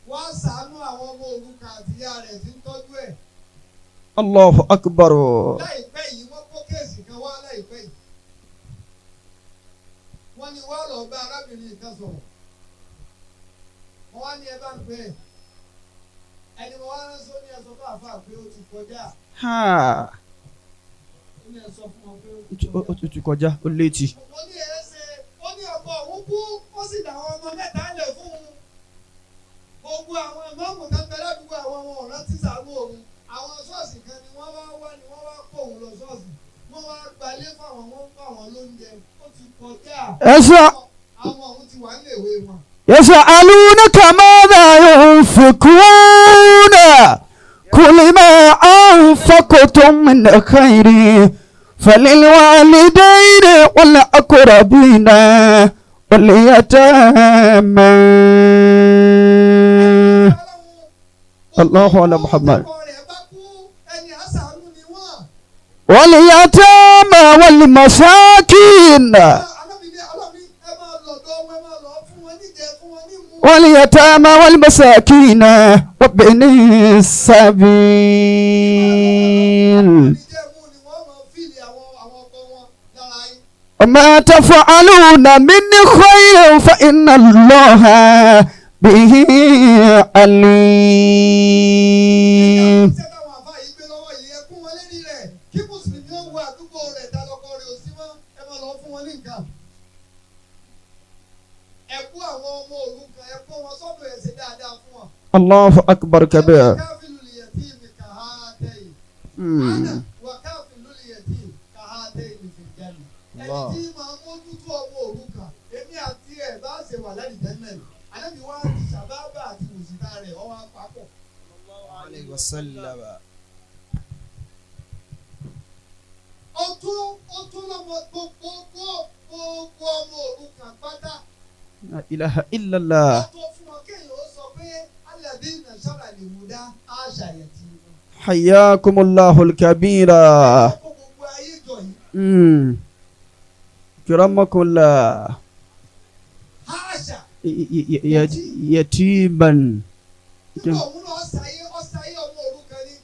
Wọ́n á ṣàánú àwọn ọmọ òrukàn àti ìyá rẹ̀ tí ń tọ́jú ẹ̀. Allahu akbar. Láìpẹ́ yìí wọ́n kó kéèsì kan wá láìpẹ́ yìí. Wọ́n ní wá lọ bá arábìnrin kan sọ̀rọ̀. Wọ́n wá ní ẹ bá ń pè é. Ẹni mo wá ránṣẹ́ ó ní ẹ sọ fún àáfàá pé ó ti kọjá. Ha. Ó ní ẹ sọ fún wọn pé ó ti Ó kọjá. ti kọjá. Ó létí. Mo ní ẹ ṣe ó ní ọkọ òun kú ó sì dà àwọn ọmọ mẹ́ta lẹ̀ fún un. Gbogbo àwọn ìmáàmù kan bẹ ládùúgbò àwọn ọmọ ọ̀rán tí sàánú òun. Àwọn ṣọ́ọ̀ṣì kan ni wọ́n wá wá ni wọ́n wá kó òun lọ ṣọ́ọ̀ṣì. Wọ́n wá gbalé fáwọn wọ́n ń fáwọn lóúnjẹ. Ó ti kọjá. Ẹ sọ Àwọn òun ti wà níléèwé wọn. يسألونك ماذا ينفقون قل ما أنفقتم من خير فللوالدين والأقربين واليتامى. الله على محمد. Ọkọ rẹ̀ bá kú, ẹni àṣàánú ni wọ́n. واليتامى والمساكين. Ànábì ní Ọlọ́run ní ẹ máa lọ̀dọ̀ wọn, ẹ máa lọ fún wọn níjẹ, fún wọn nímu. واليتامى والمساكين وابن السبيل. Níjẹ mú ni wọ́n máa fìlì àwọn ọkọ wọn lára yín. وما تفعلون من خير فإن الله به عليم. Iṣẹ́ táwọn àfáà yìí gbé lọ́wọ́ yìí, ẹ kún wọn lérí rẹ̀. Kí Mùsùlùmí ó wo àdúgbò rẹ̀ ta lọ́kọ rẹ̀ ò sí mọ́, ẹ máa lọ fún wọn ní nǹkan. Ẹ kó àwọn ọmọ òrukàn, ẹ kó wọn sọ́dọ̀, ẹ ṣe dáadáa fún wọn. الله أكبر كبير. كافل اليتيم كهاتين. أنا وكافل اليتيم كهاتين في الجنة. Ẹni tí máa mójútó ọmọ òrukàn, èmi àti ẹ̀ bá ṣe wà lálìjánnà ni. Ànábì wá ti ṣàbábà àti wòsíta rẹ̀ ọwọ́ àpapọ̀. Alayhi wa sallam. Ó tún lọ́mọ gbogbo gbogbo ọmọ òrukàn pátá. لا إله إلا الله. Ó tó fún wọn kéèyàn ó sọ pé الذين نشر الهدى عاش يتيما. حياكم الله الكبير. Ó kó gbogbo ayé jọ yìí. كرمكم الله. عاش يتيما. Nígbà òun náà ọ̀sàyé ọ̀sàyé ọmọ òrukàn ni.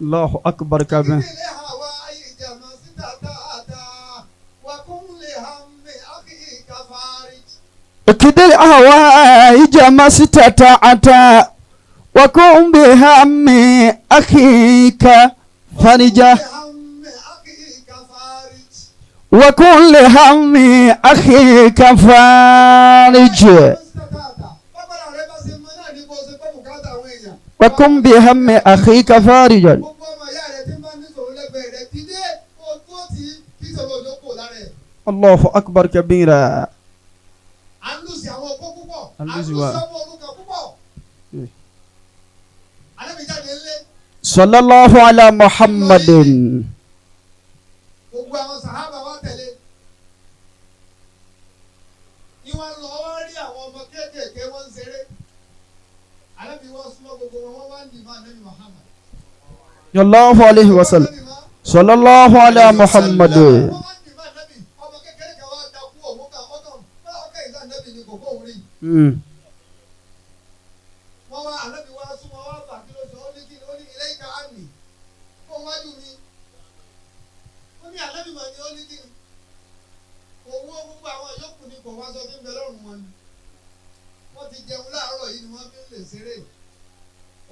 الله أكبر كبير. الهوائج ما استطعت وكن لهم أخيك فارج. اقض الحوائج ما استطعت وكن بهم أخيك فرجا. لهم أخيك فارج. وكن لهم أخيك فارج. ما استطعت. Bágbára rẹ bá ṣe mọ náà ní kó o ṣe gbọ́ bùkátà àwọn èèyàn. وكن بهم أخيك فارجا. Gbogbo ọmọ ìyá rẹ tí ń bá níṣòro lẹ́gbẹ̀ẹ́ rẹ dìde kó o dúró tì í kí ìṣòro òjò kò lára ẹ̀. الله أكبر كبيرا. À ń lùsì àwọn opó púpọ̀. À ń À ń lùsì lùsì wa. ọmọ òrukàn púpọ̀. Ànábì jáde ńlé. صلى الله على محمد. Gbogbo àwọn sàhábà wa tẹ̀lé ní wọ́n lọ, wọ́n rí àwọn ọmọ kéékèèké wọ́n ń ṣeré. Ànábì wọ́n súnmọ́ gbogbo wọn, wọ́n wá ń dì mọ́ Ànábì Muhammad. صلى الله عليه وسلم. صلى الله على محمد. Wọ́n wá ń dì mọ́ Ànábì. Ọmọ kékeré kan wá takú òun kan ọkàn ọkàn ìlú Ànábì ni kò kó òun rí. Wọ́n wá Ànábì wá súnmọ́ wá fà kí ló sọ, ó ní kí ni, ó ní إليك عني, kó wájú mi. Ó ní Ànábì mà ní, ó ní kí ni. Owó gbogbo àwọn yòókù ni kò wá sọ tí ń bẹ lọ́rùn wọn ni. Wọ́n ti jẹun láàárọ̀ yìí ni wọ́n fi ń lè ṣeré.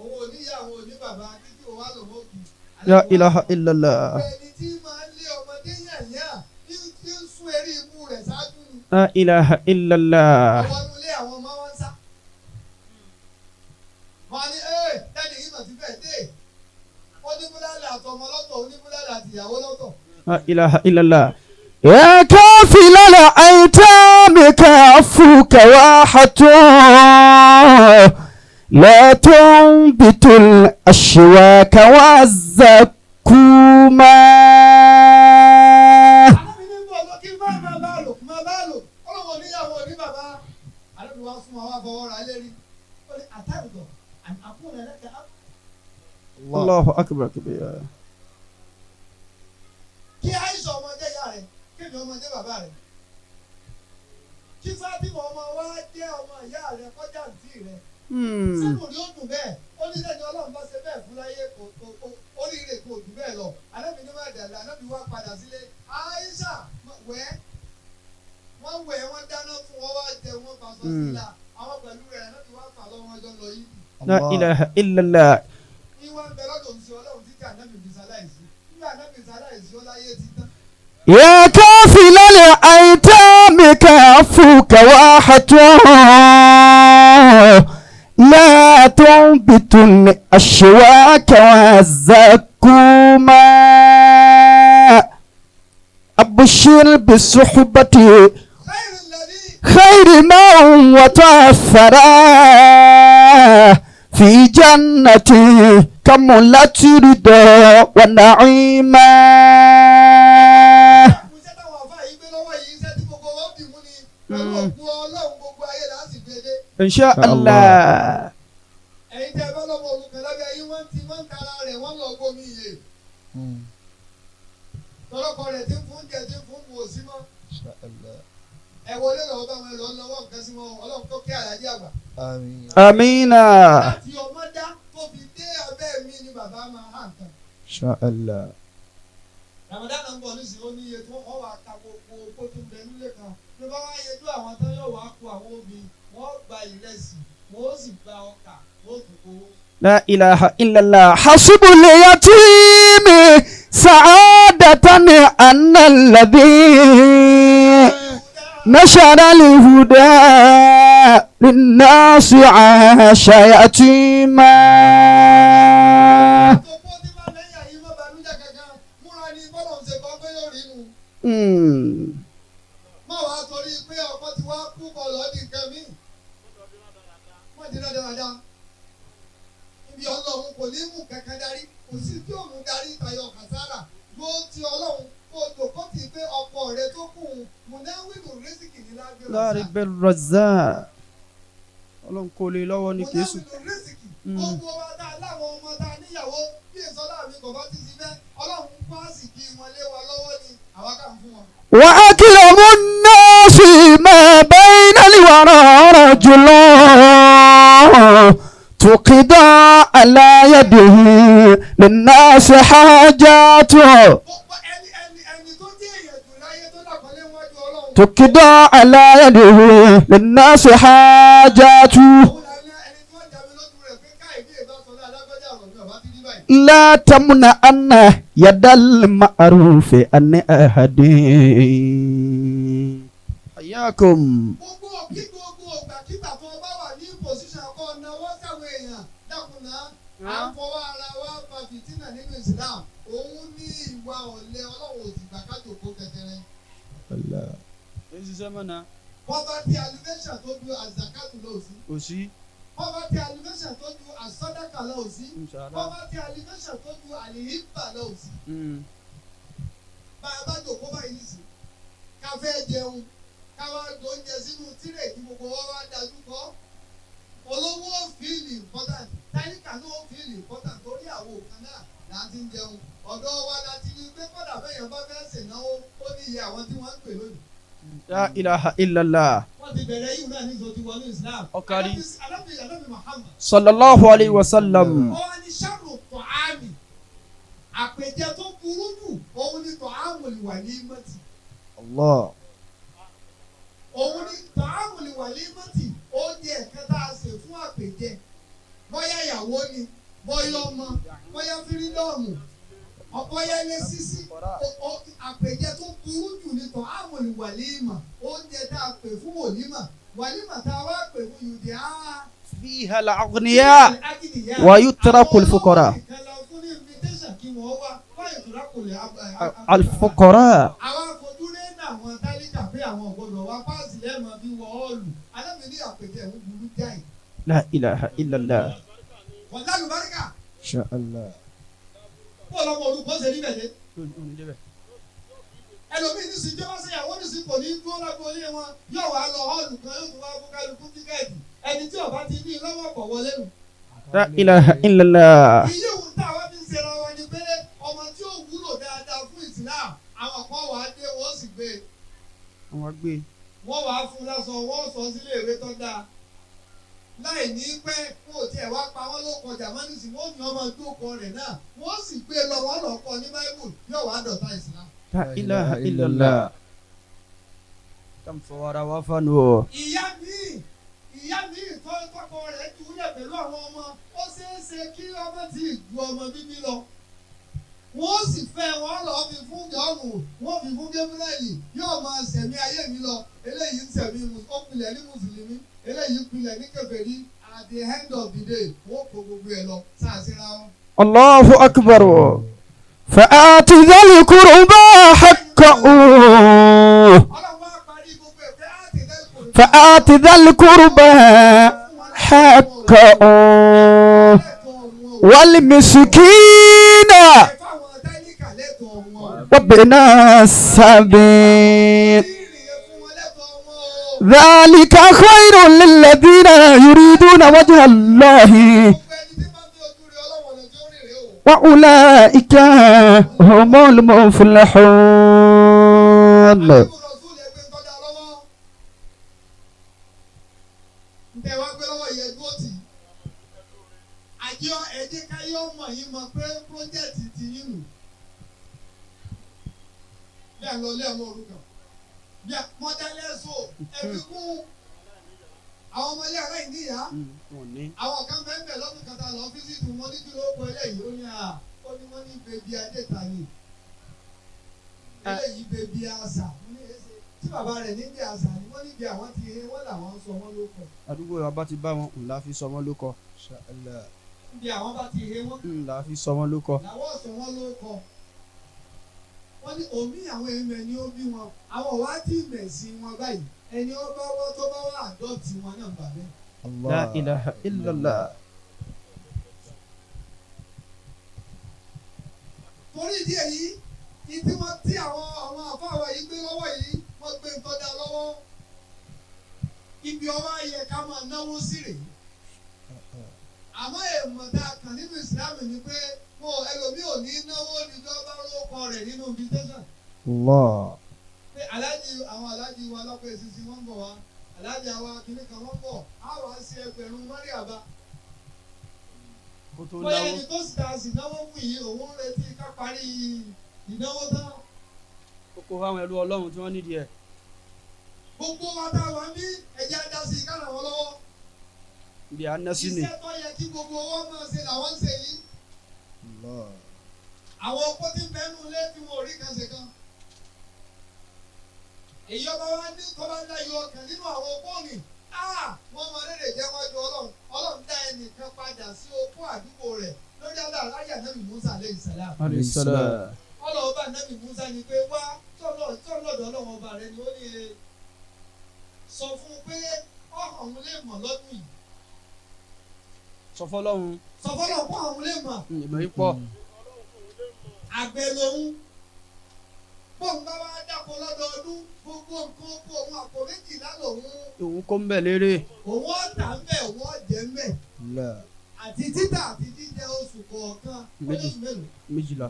Owó oníyàwó oní bàbá títí òun wá lòun ó kì í. لا إله إلا الله. Ẹni tí máa ń lé ọmọdé yànyàn tí ń sún eré ibú rẹ̀ ṣáájú ni. لا إله إلا الله. Àwọn inú ilé àwọn ọmọ wọn ń sá. Wọ́n á ní ẹ́ daddy yìí mà ti fẹ́ dé. Oníbúlálà àtọmọ lọ́tọ̀, oníbúlálà àtìyàwó lọ́tọ̀. لا إله إلا الله. يا كافل الأيتام كفوك واحة لا تنبت الأشواك والزكوما. Ànábì ní bọ̀ lọ kí má máa bá lò máa bá lò. Ọlọ́wọ́ oníyàwó oní bàbá. Ànábì wá súnmọ́ wá fọwọ́ ra lérí. Ó ní أترضى أن أكون لك أبا. الله أكبر كبيرا. Kí Aisha ọmọ jẹ́ ìyá rẹ̀, kémi ọmọ jẹ́ bàbá rẹ̀. Kí Fatima ọmọ wa jẹ́ ọmọ ìyá rẹ̀ kọjá àǹtí rẹ̀. Sínú rí ó dùn bẹ́ẹ̀, ó ní sẹ́ni Ọlọ́run bá ṣe bẹ́ẹ̀ fún láyé kò kò kò oríire kò dùn bẹ́ẹ̀ lọ. Ànábì ní má dàda, Ànábì wá padà sílé. Aisha wẹ̀, wọ́n wẹ̀, wọ́n dáná fún wọn, wá jẹ, wọ́n faṣọ sí la. Àwọn pẹ̀lú rẹ̀, Ànábì wá fà lọ́wọ́ wọn jọ lọ yìí. لا إله إلا الله. Ní wọ́n ń bẹ lọ́dọ̀ òun sí Ọlọ́run títí Ànábì fi ṣaláìsí. Nígbà Ànábì ṣaláìsí, ó láyé ti tán. يا كافل الأيتام كفوك واحة لا تنبت الأشواك والزكوما. أبشر بالصحبة خير الذي خير ما وتوفر في جنة كملت رضا ونعيما. Iṣẹ́ táwọn àfáà yìí gbé lọ́wọ́ yìí, iṣẹ́ tí gbogbo wọn dì mú ni. Pẹ̀lú òkú Ọlọ́run, gbogbo ayé là á sì gbé dé. إن شاء الله. Ẹ̀yin tẹ́ ẹ bá lọ́mọ òrukàn lábẹ́ ayé, wọ́n ti wọ́n ń tara rẹ̀, wọ́n lọ gbómi iye. Tọ́lọ́kọ rẹ̀ ti ń fún jẹ, ti ń fún mu, òsì mọ́. Ẹ wọlé lọ́wọ́ bá wọn lọ lọ́wọ́ nǹkan sí wọn. Ọlọ́run tó kẹ́ àlàyé àgbà. آمين. Láti ọmọ dá tó fi dé abẹ́ mi ni bàbá máa hàn kan. Ramadan ń bọ̀ nísìnyí, ó ní iye tí wọ́n wá ka gbogbo kó tó ń bẹ nílé kan. Bí wọ́n wá yẹjú àwọn tán, yóò wá kó àwọn obìnrin, wọ́n gba ìrẹsì, wọ́n ó sì gba ọkà, wọ́n ó tún kówó. لا إله إلا الله. حسب اليتيم سعادة أن الذي نشر الهدى للناس عاش يتيما. Tó kó tí máa lẹ́yìn àyè má banújẹ́ kankan, múra ní bọ́lọ̀ ń ṣe kọ́ pé yóò rí nu. Má wàá torí pé ọkọ ti wá kú kọ lọ́ọ́ di nǹkan míì. Má di dáadáa. Ibi Ọlọ́run kò ní mú kankan darí, kò sí tí òun darí tayọ kàsárà. Ló ti Ọlọ́run kó jòkó tì í pé ọkọ rẹ tó kù ń múnáwìlù rísìkì ní lágbèrè. ضارب الرزاق. Ọlọ́run kò lè lọ́wọ́ ní kìí. Múnáwìlù rísìkì. Gbogbo wa tá a láwọn ọmọ tá a níyàwó bí èso láàrin kò bá ti ti fẹ́, Ọlọ́run pàṣẹ kí wọn lé wa lọ́wọ́ ni àwa kà ń fún wọn. وأكرم الناس ما بين الورى رجل تقضى على يده للناس حاجاته. Gbogbo ẹni tó jẹ́ èèyàn jù láyé tó dàpọ̀lé wájú Ọlọ́run. تقضى على يده للناس حاجاته. Òun làwọn ẹni tí wọ́n jàmí lójú rẹ̀ pé káì bí èbá sọ náà lágbájá, ọ̀rọ̀ mi ọ̀bá ti rí báyìí. لا تمنعن يد المعروف عن أحد. حياكم. Gbogbo kí gbogbo ìgbàkigbà tó bá wà ní position kọ́ náwó sáwọn èèyàn, dákùnà à ń fọwọ́ ara wa fa fìtínà nínú Islam. Òun ní ìwà ọ̀lẹ, Ọlọ́run ò sì gbà ká jòkó tẹ̀tẹ̀rẹ̀. Poverty alleviation tó ju azakatu lọ ò sí. Kò sí. Poverty alleviation tó ju asọ́dàkà lọ ò sí. Poverty alleviation tó ju àlìhíbà lọ ò sí. Bá a bá jòkó báyìí nìsín, ká fẹ́ jẹun, ká wá gbóúnjẹ sínú tírè kí gbogbo wa wá dájú kọ́. Olówó feel important, tálíkà náà ó feel important, torí àwọn òkan náà là á ti ń jẹun. Ọ̀dọ́ wa la ti ní pé kọ́dà bẹ́yẹn bá fẹ́ ṣènáwó, ó ní iye àwọn tí wọ́n ń pè lónìí. لا إله إلا الله. Wọ́n ti bẹ̀rẹ̀ yìí náà ní ìjọ ti wọnú Islam. Ọ̀kárí. Alábì Muhammad. صلى الله عليه وسلم. Ó wá ní sharru ta'ami, àpèjẹ tó burú jù, òun ni ta'amul walimati. Allah. Òun ni ta'amul walimati, oúnjẹ ẹ̀kan tá a sè fún àpèjẹ, bóyá ìyàwó ni, bóyá ọmọ, bóyá freedom, bóyá ilé sísí. Àpèjẹ tó burú jù ni ta'amul walima, oúnjẹ tá a pè fún wòlímà, wàlímà tá a wá pè fún yùdí á. فيها الأغنياء ويترك الفقراء. الفقراء. Àwọn afojúrí náà, àwọn tálíkà pé àwọn ọ̀gbọ́dọ̀ wá páàsì lẹ́ẹ̀mọ́ fi wọ ọ́ọ̀lù alábìíní, àpèjẹ ń burú jáì. لا إله إلا الله. Kò lálùbáríkà. Inshallah. Kó lọ́mọ olùkọ́ ṣe níbẹ̀ dé. Ẹlòmíì ní sìn jọba sẹ́yàwó ní sìn kò ní dúró lágbo ilé wọn, yóò wá lọ hall kan, yóò tún wá fún kálukú ticket. Ẹni tí ó bá ti ní lọ́wọ́ pọ̀ wọlé nù. لا إله إلا الله. Iye òun tá a wá fi ń ṣera wa ni pé ọmọ tí ó wúlò dáadáa fún Islam, àwọn kan wà á dé, wọ́n sì gbé e. Àwọn gbé. Wọ́n wàá fún lásọ, wọ́n sọ sílé ìwé tó dáa. Láì ní pẹ́, wọn ò tiẹ̀ wá pa wọ́n ló kọjá mọ́ nísìnyí, wọ́n ní ọmọ ìjókòó rẹ̀ náà, wọ́n sì gbé lọ, wọ́n lọ kọ́ ní Báíbù, yóò wá dọ̀tá Islam. لا إله إلا الله. كم فورا وفنو. Ìyá mi tó tọkọ rẹ̀ jùlẹ̀ pẹ̀lú àwọn ọmọ, ó ṣeé ṣe kí ọmọ tí ì ju ọmọ bíbí lọ. Wọ́n sì fẹ́ wọ́n lọ fi fún Jọ́ọ̀nù, wọ́n fi fún Gabriel, yóò máa sẹ̀mí ayé mi lọ. Eléyìí ń sẹ̀mí, ó pilẹ̀ ní mùsùlùmí, eléyìí pilẹ̀ ní kèfèrí. At the end of the day, wọ́n kó gbogbo ẹ̀ lọ sáàsìra wọn. الله أكبر. فآت ذا القربى حقه. Ọlọ́run wá parí gbogbo ẹ̀ pé á ti dẹ́ kò فآت ذا القربى حقه والمسكين وابن السبيل ذلك خير للذين يريدون وجه الله وأولئك هم المفلحون. Àwọn ọmọ ilé aláìníyàá àwọn kan bẹ́ẹ̀ lọ́dún kan tá a lọ fíṣítì wọn ní kí ló kọ eléyìí ó ní à ó ní wọ́n ní bèbí adéta ni eléyìí bèbí àṣà tí bàbá rẹ̀ níbi àṣà ni wọ́n níbi àwọn ti he wọ́n làwọn ń sọ wọ́n ló kọ. Àdúgbò wa bá ti bá wọn ńlá fi sọ wọ́n ló kọ. Níbi àwọn bá ti he wọ́n ńlá fi sọ wọ́n ló kọ. Làwọn sọ wọ́n ló kọ. Wọ́n ní òmí àwọn èèyàn ni ó bí wọn àwọn wá tí mẹ̀sìn wọn báyìí ẹni ó bá wọ́ tó bá wà àdọ́tì wọn náà bà bẹ́ẹ̀. La ilaha illallah. Torí ìdí èyí ìdí wọn tí àwọn àfáàwọ̀ yìí gbé lọ́wọ́ yìí wọ́n gbé ń tọ́jà lọ́wọ́ ibi ọwọ́ ayẹ ká máa náwó sí rèé. Àmọ́ èèmọ̀ tá a kàn nínú ìsìlámù ni pé mo ẹlòmíì ò ní náwó níjọ́ bá rókọ rẹ̀ nínú invitation. Allah. Pé aláàjì àwọn aláàjì wa lọ́pọ̀ èsìsì wọ́n ń bọ̀ wá aláàjì àwa kìnnì kan wọ́n ń bọ̀ á wá sí ẹgbẹ̀rún mọ́ríàbá. Kó tó Bóyá náwó. ẹni tó sì ta sì náwó fún yìí òun ń retí ká parí ìnáwó tán. Kókó fáwọn ẹrú Ọlọ́run tí wọ́n nídìí ẹ̀. Gbogbo wa tá a wà ń bí ẹ̀jẹ̀ á dá sí i ká ràn wọ́n lọ́wọ́. Ibi à ń ná sí ni. Iṣẹ́ tó yẹ kí gbogbo wọn máa ṣe làwọn ń ṣe yìí. Àwọn opó tí ń bẹnu ilé tí wọn ò rí kan ṣe kan. Èyí ọba wa ní kọ́ba ńlá yọ ọkàn nínú àwọn opó ni. Wọ́n mọ rere jẹ́ wájú Ọlọ́run. Ọlọ́run dá ẹnìkan padà sí opó àdúgbò rẹ̀ lórí ayé Ànábì Musa alayhi salam. Ọlọ́run ọba Ànábì Musa ni pé wá tọ́lọ́dọ̀ Ọlọ́run ọba rẹ ni ó ní e sọ fún un pé ọ̀hún òun lè mọ̀ lọ́dún yìí. Sọ fọ́lọ́run. Sọ fọ́lọ́run pé òun lè mọ̀. Ìmọ̀ yìí pọ̀. Àgbẹ̀ lòun bóun bá wá dáko lọ́dọọdún gbogbo nǹkan oko òun àpò méjìlá lòun. Òun kó ń bẹ̀ lérè. Òun ọ̀tà ń bẹ̀ òun ọ̀jẹ̀ ń bẹ̀. Àti títà àti jíjẹ oṣù kọ̀ọ̀kan oṣù mélòó. Méjìlá.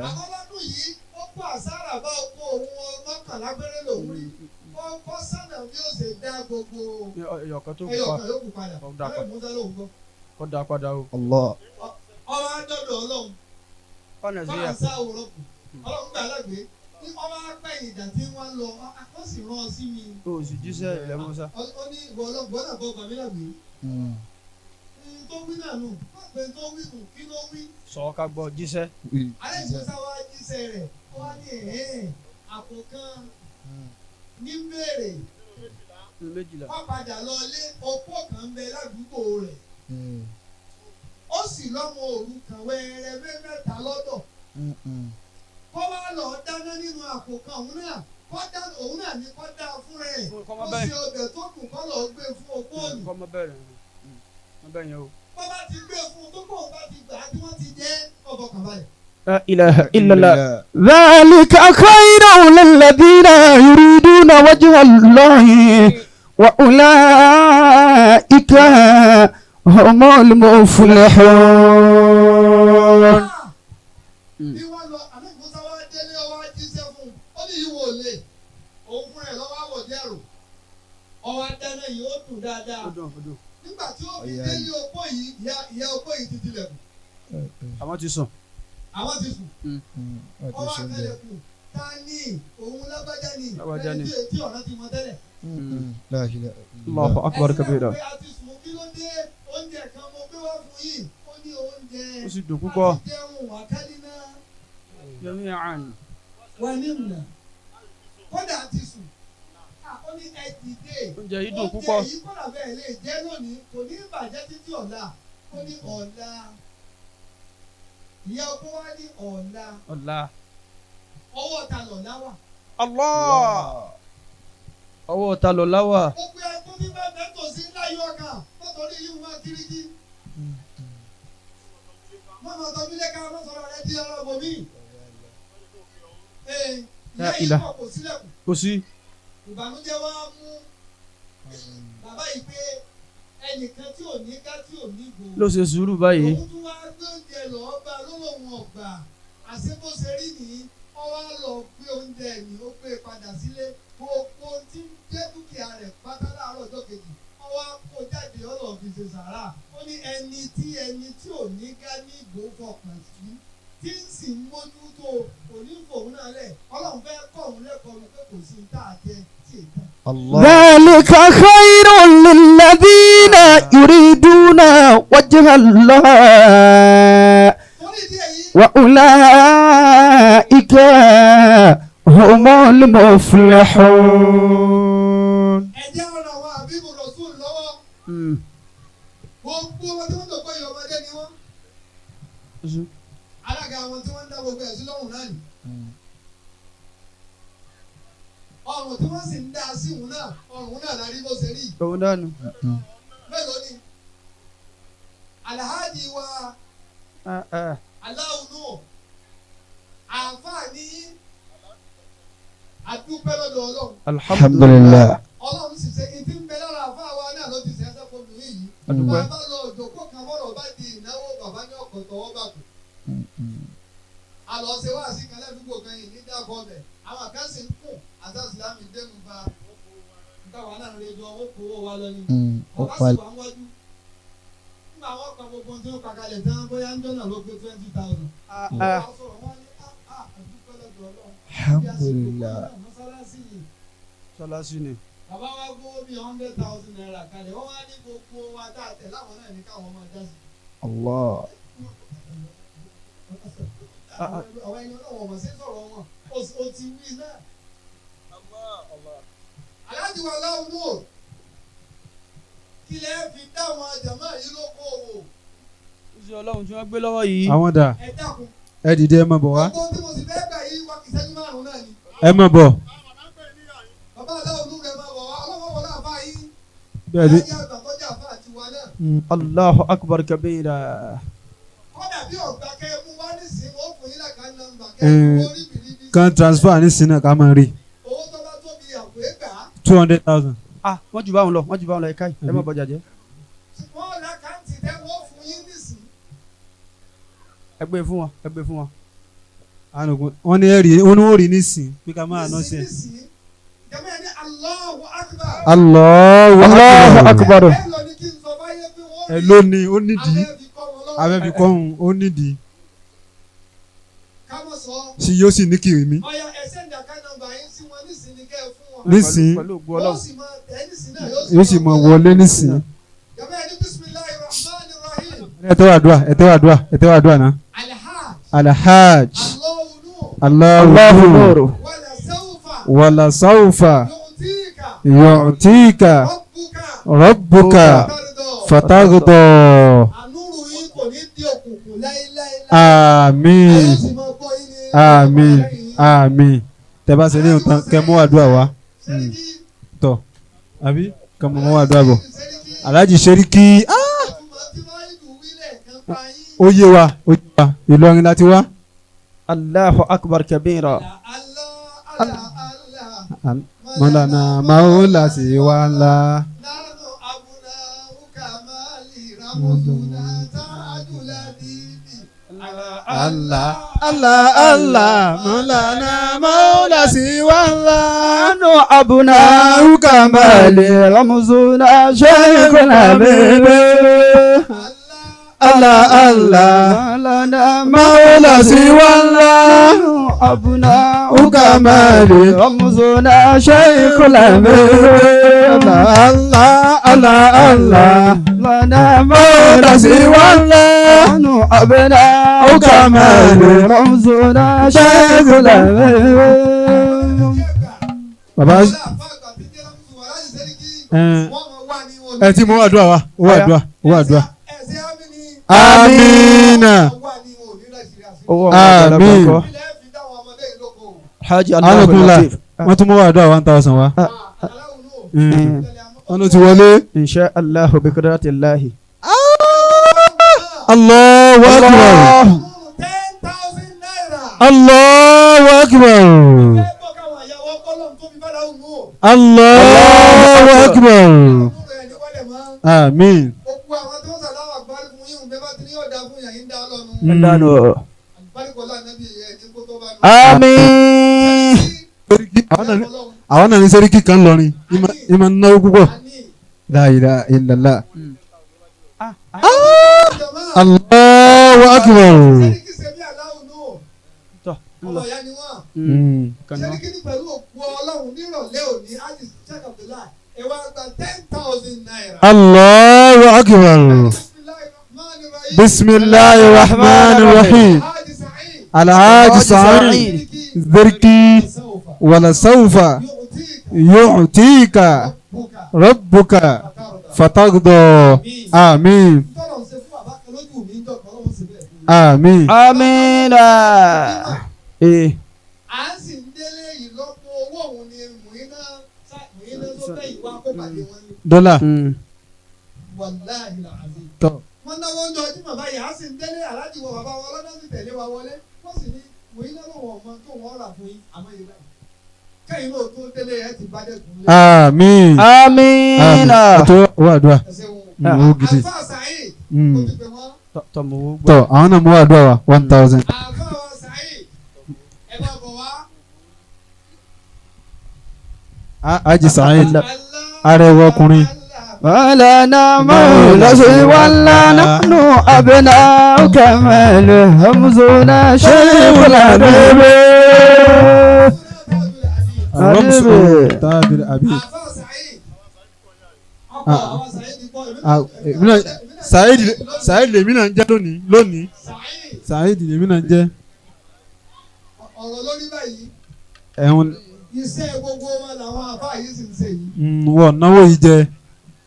Àmọ́ lọ́dún yìí ó kó àsárà bá oko òun mọ́kànlá péré lòun rí. Ó kọ́ sánà bí ó ṣe dá gbogbo ẹyọ̀kan tó kù ẹyọ̀kan yókù padà. Kó dá padà o. Ọba dọ́dọ̀ Ọlọ́run. Fáńsá òrọ̀ kù. Ọlọ́run gbà lágbèé. Ní ọba pẹ̀yìn ìdá tí wọ́n lọ, wọ́n sì rán ọ sí mi. O sì jíṣẹ́ ilẹ̀ Musa. Ó ní ìwọ Ọlọ́run gbọ́dọ̀ bọ́ gbàmí lágbèé. Tó wí náà nù, pé tó wí nù, kí ló wí? Sọ ká gbọ́ jíṣẹ́. Alẹ́ ìṣẹ́sá wa jíṣẹ́ rẹ̀, ó wá ní ẹ̀hẹ́n àpò kan ní béèrè. Méjìlá. Wọ́n padà lọ lé opó kan ń bẹ ládùúgbò rẹ̀. Ó sì lọ́mọ òrukàn wẹ́rẹ́ mẹ́ta lọ́dọ̀. Kọ́ wá lọ dáná nínú àpò kan òun náà kọ́ dá òun náà ní kọ́ dá fún rẹ̀. Ó ṣe ọbẹ̀ tó kù kọ́ lọ gbé fún opó òní. Kọ́ mọ bẹ́ẹ̀ mọ bẹ́ẹ̀ yẹn o. Bọ́ bá ti gbé fún tó kóun bá ti gbà á tí wọ́n ti jẹ́ ọ̀bọ̀ kan balẹ̀. La ilaha illallah. ذلك خير للذين يريدون وجه الله وأولئك هم المفلحون. Bí wọ́n lọ àmì Musa wá délé ọwọ́ jíṣẹ́ fún un ó ní ìwò lè òun fúnra ẹ̀ lọ́wọ́ àwọ̀ dẹ́rù ọwọ́ adáná yìí ó dùn dáadáa nígbà tí ó fi délé opó yìí ìyá opó yìí ti tilẹ̀kùn. Àwọn ti sùn. Àwọn ti sùn. Ọwọ́ akẹ́lẹ̀kùn ta ni òun lágbájá ni ẹni tí ọ̀rọ̀ ti mọ tẹ́lẹ̀. Allahu akbar kabira. Ẹ ti sùn kí ló dé oúnjẹ kan mo gbé wá fún yìí ó ní oúnjẹ. Ó sì dùn púpọ̀. Àti jẹun àkálí náà. Jami'an. Wà ní ìmùnà. Kódà ti sùn. Ó ní ẹ dìde. Oúnjẹ yìí dùn púpọ̀. Oúnjẹ yìí kódà bẹ́ẹ̀ lè jẹ́ lónìí kò ní bàjẹ́ títí ọ̀la. Ó ní ọ̀la. Ìyá ọkọ wa ní ọ̀la. Ọ̀la. Ọwọ́ ta lọ̀la wà. Allah. Ọwọ́ ta lọ láwà. Gbogbo ẹkún ní bẹ́ẹ̀ bẹ́ẹ̀ tòsí láyé ọkàn nítorí yìí wọ́n kiriki. Wọ́n máa tọ́jú lé ká wọ́n sọ̀rọ̀ rẹ di ọ̀rọ̀ bòmí. Ee ìyá yìí kọ̀ kò sílẹ̀kùn. Kò sí. Ìbànújẹ́ wa mú bàbá yìí pé ẹnìkan tí ò ní ká tí ò ní gbò. Ló ṣe sùúrù báyìí. Òun tún wá gbé oúnjẹ lọ́ọ́ bá lọ́wọ́ ọ̀gbà àṣebóṣe rí nìyí wọ́n wá lọ gbé oúnjẹ ní ó gbé padà sílé gbogbo tí ń jẹ́ dúkìá rẹ̀ pátá láàárọ̀ ọjọ́ kejì wọ́n wá kó jáde ọ̀rọ̀ fi ṣe sàrà ó ní ẹni tí ò ní ká ní ìgbò fọkàn sí tí ń sì ń mójútó kò ní fòun náà lẹ̀ ọlọ́run fẹ́ kọ́ òun lẹ́kọ̀ọ́ ni pé kò sí ní tá a jẹ tí èyí tán. ذلك خير للذين يريدون وجه الله torí ìdí èyí وأولئك هم المفلحون. ẹ jẹ́ ọ̀rọ̀ àwọn àbíbù rọ̀sùn lọ́wọ́ gbogbo wọn tí wọ́n tó pé ọmọdé ni wọ́n alága àwọn tí wọ́n ń dá gbogbo ẹ̀ sí lọ́rùn náà ni ọrùn tí wọ́n sì ń dá sí òun náà ọrùn náà la rí bó ṣe rí Òun dànù. mélòó ni alhaji wa aláwùnú àǹfààní àdúpẹ́ lọ́dọ̀ ọlọ́run Alhamdulillah. ọlọ́run sì ṣe ìdí ń bẹ lára àfáà wa náà ló ti ṣe ẹsẹ̀ fún mi yìí Adúpẹ́. bàbá lọ òjòkó kan bọ́rọ̀ bá di ìnáwó bàbá ní ọkọ̀ tọwọ́ bà kù àlọ́ ṣe wá sí kan ládùúgbò kan yìí ní dàgọ́ ọbẹ̀ àwọn kan sì ń kùn àtàsílámì dẹ́nu ba táwa náà lè jọ owó kówó wa lọ ni bàbá sì wà ń wájú nígbà wọn pa gbogbo ohun tí wọn pa kalẹ̀ tán bóyá ń jọ́nà ló pé 20,000. Wọ́n sọ̀rọ̀ wọn ní àdúpẹ́ lọ́dọ̀ ọlọ́run. Alhamdulillah. Mọ́sálásí yìí Sọlásì ni. bàbá wa gbówó bíi 100,000 naira kalẹ̀ wọ́n wá ní gbogbo wa tá a tẹ̀ láwọn náà ní káwọn máa dá sí. Allah. Àwọn ẹni ọlọ́wọ́ ọmọ sí sọ̀rọ̀ wọn o ti wí náà. Aláàjì wa láwùjọ kí lẹ́ fi dáwọn jàmáà yìí lóko òwò Ó ṣe ọlọ́run tí wọ́n gbé lọ́wọ́ yìí. Àwọn dà ẹ dákun. ẹ dìde ẹ máa bọ̀ wá. Gbogbo tí mo sì fẹ́ gbà yìí wá ìṣẹ́jú márùn-ún náà ni. Ẹ máa bọ̀. Bàbá aláwùjọ rẹ̀ máa bọ̀ wá ọlọ́wọ́ wọlé àbá yìí. Bẹ́ẹ̀ ni. Ayé àgbà tọ́jà àbá àti wa náà. Allahu akbar kabira. Kọ́dà bí ọ̀gbà kẹ́ mú wá nísìnyí wọ́n fún yín láka nọ́mbà kẹ́ mú orí bìrìbì. Kan transfer nísìnyí náà ká máa rí Owó tó bá tóbi àpò ẹgbàá. 200,000. Ah, wọ́n jù báwọn lọ, wọ́n jù báwọn lọ ẹ̀ka yìí. Ẹ má bọjà jẹ́. Wọ́n lákàntì tẹ́ wọ́n fún yín nísìnyí. Ẹ gbé fún wọn, ẹ gbé fún wọn. Ànùkùn wọ́n ní ẹ̀rí wọ́n ní wọ́n rí nísìnyí pé ká máa ná sí ẹ̀. Nísìnyí. Jẹ́mọ́ ẹ ní Allahu Akbar. Allahu Allahu akbar. Ẹ lọ ní kí n sọ fáyé pé wọ́n Ẹ rí ló ní ó nídìí abẹ́ fi kọ́ wọn lọ́wọ́. abẹ́ fi kọ́ òun ó nídìí Ká mọ̀ sọ. sí yóò sì ní kiri mi. Ọya ẹ send account number yín sí wọn nísìnyí kẹ́ ẹ fún wọn. Nísìnyí Pẹ̀lú ògo Ó ọlọ́run. sì máa tẹ̀ nísìnyí náà yóò sì máa wọlé nísìnyí. Jẹ́mọ́ ẹ ní Bismillahir Rahmanir Rahim. Ẹ tẹ́wọ́ àdúrà ẹ tẹ́wọ́ àdúrà ẹ tẹ́wọ́ àdúrà náà. Alhaj. Alhaj Allahu nur. Allahu Allahu nuru. Wala sawfa. wàlà sáwùfà Yu'tika. yu'tika Rabbuka. rabbuka Fatardọ̀. fatagdọ̀. Ànúrù yín kò ní di òkùnkùn láíláí. Àmín. Ayé sì máa gbọ́ yín ní Àmín àmín tẹ́ bá ṣe léyìn tán kẹ́ mú àdúrà wá Sẹ́ríkì. tọ àbí kẹ́ mú àdúrà bọ̀. Sẹ́ríkì. Alhaji Seriki Ọ̀túnmọ̀ tí wọ́n ìlú wílẹ̀ kan pa yín. ó yé wa ó yé wa Ìlọrin láti wá. Allahu akbar kabira. Allah Allah Allah. Mọ̀lànà Maola sì wá ńlá. Nánú abúlé ukamali ramuzuna tajula dìbì. Allah Allah Allah Mọ̀lànà Maola sì wá ńlá. نحن أبناء كمال رمزنا شيخنا بيبي Allah Allah لنا Maola sì wá ńlá. أبناء كمال رمزنا شيخنا بيبي Allah Allah Allah لنا Maola sì wá ńlá. نحن أبناء كمال رمزنا شيخنا بيبي Bàbá ẹ ti mú àdúrà wa ó wà àdúrà ó wà àdúrà. Amina. Owó àwọn àgbàlagbà Àmín. kọ́. Hajj Allahu Alukunla Latif. wọ́n tún mú àdúrà 1,000 wa. Wọ́n ló ti wọlé. Insha Allah bi qudratillahi. Allahu akbar. 10,000 naira. Allahu akbar. Allahu akbar. Àmín. Àmín. Àwọn náà ní sẹ́ríkì kan lọ́rin ìmọ̀ náwó púpọ̀. La ilaha illallah. Allahu akbar. Sẹ́ríkì ní pẹ̀lú òkú ọlọ́run nírọ̀lẹ́ òní ájì Sheikh Abdullahi ẹ wá gba 10,000 naira. Allahu akbar. Bismillahir rahmanir rahim. Alhaji Sa'id Zirki wala sawfa yu'tika rabbuka fatagdo. Àmín. Àmín. Àmín. À ń sì ń délé ìlọ́po owó òun ni mùínà tó fẹ́ ìwà kó pàdé wọn ní. Dọ́là. Wàláhì làzí. Tọ́. Wọ́n náwó ń jọ ọdún bàbá yìí, à sì ń délé aláàjì wọ bàbá wọn lọ́dọ̀ sì tẹ̀lé wa wọlé. Wọ́n sì ní mùínà lòun ọmọ tó wọ́n rà fún yín àmọ́ yìí báyìí. Kẹ́yìn náà tó délé ẹ ti bá dẹ́kun lé. Àmín. Àmín. Àtọ́ wà àdúrà. Owó gidi. Àfáà Sa'id. Ó ti pè wọ́n. Tọ́ àwọn náà mú àdúrà wa 1,000. Àfáà Sa'id. Ẹ máa bọ̀ wá. Haji Sa'id arẹwà ọkùnrin. Wàlànà mọ̀lẹ́sí wàlànà nù abẹ́nà kẹmẹ́lẹ̀ hamzuna ṣẹ́kùlà bẹ́ẹ̀. Tajul Abid. Sa'id lèmi náà ń jẹ́ lónìí. Sa'id lèmi náà ń jẹ́. Ọ̀rọ̀ lórí báyìí. Ẹ̀hún. Iṣẹ́ gbogbo wọn làwọn àfáà yìí sì ń ṣe yìí. Wọ́n náwó yìí jẹ.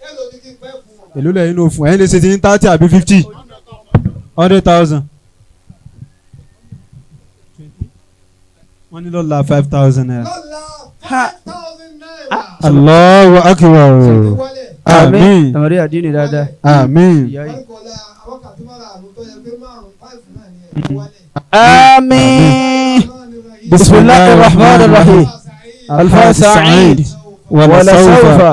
Èló ni kí n pẹ́ fún wọn. Èló lẹ́yìn ló fún ẹ̀yin lè ṣe ti ní 30 àbí 50. 100,000. Wọ́n ní lọ́la 5,000 naira. Lọ́la 5,000 naira. Allahu akbar. Àmín. Àmàrí àdínì dáadáa. Àmín. Àmín. Bismillahir rahmanir rahim. Alfa Sa'id. Wala sawfa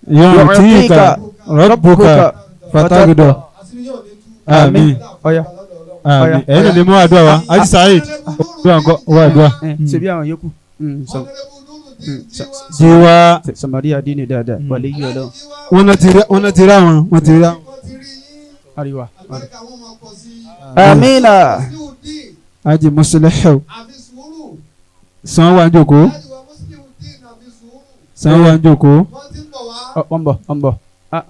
yu'tika rabbuka fatagdo. Àmín. Ọya. Àmín. Ẹ̀yin lè mú àdúrà wa. Haji Sa'id. Wà àdúrà. Ṣé bí àwọn yòókù? Jiwa. Samari àdínì dáadáa. Wàlẹ́ yìí ọlọ́run. Wọ́n ti rí àwọn. Wọ́n ti rí àwọn. Ariwa. Amina. Haji Muslihu. San wa njoko. San wa njoko. Wọ́n bọ̀, wọ́n bọ̀.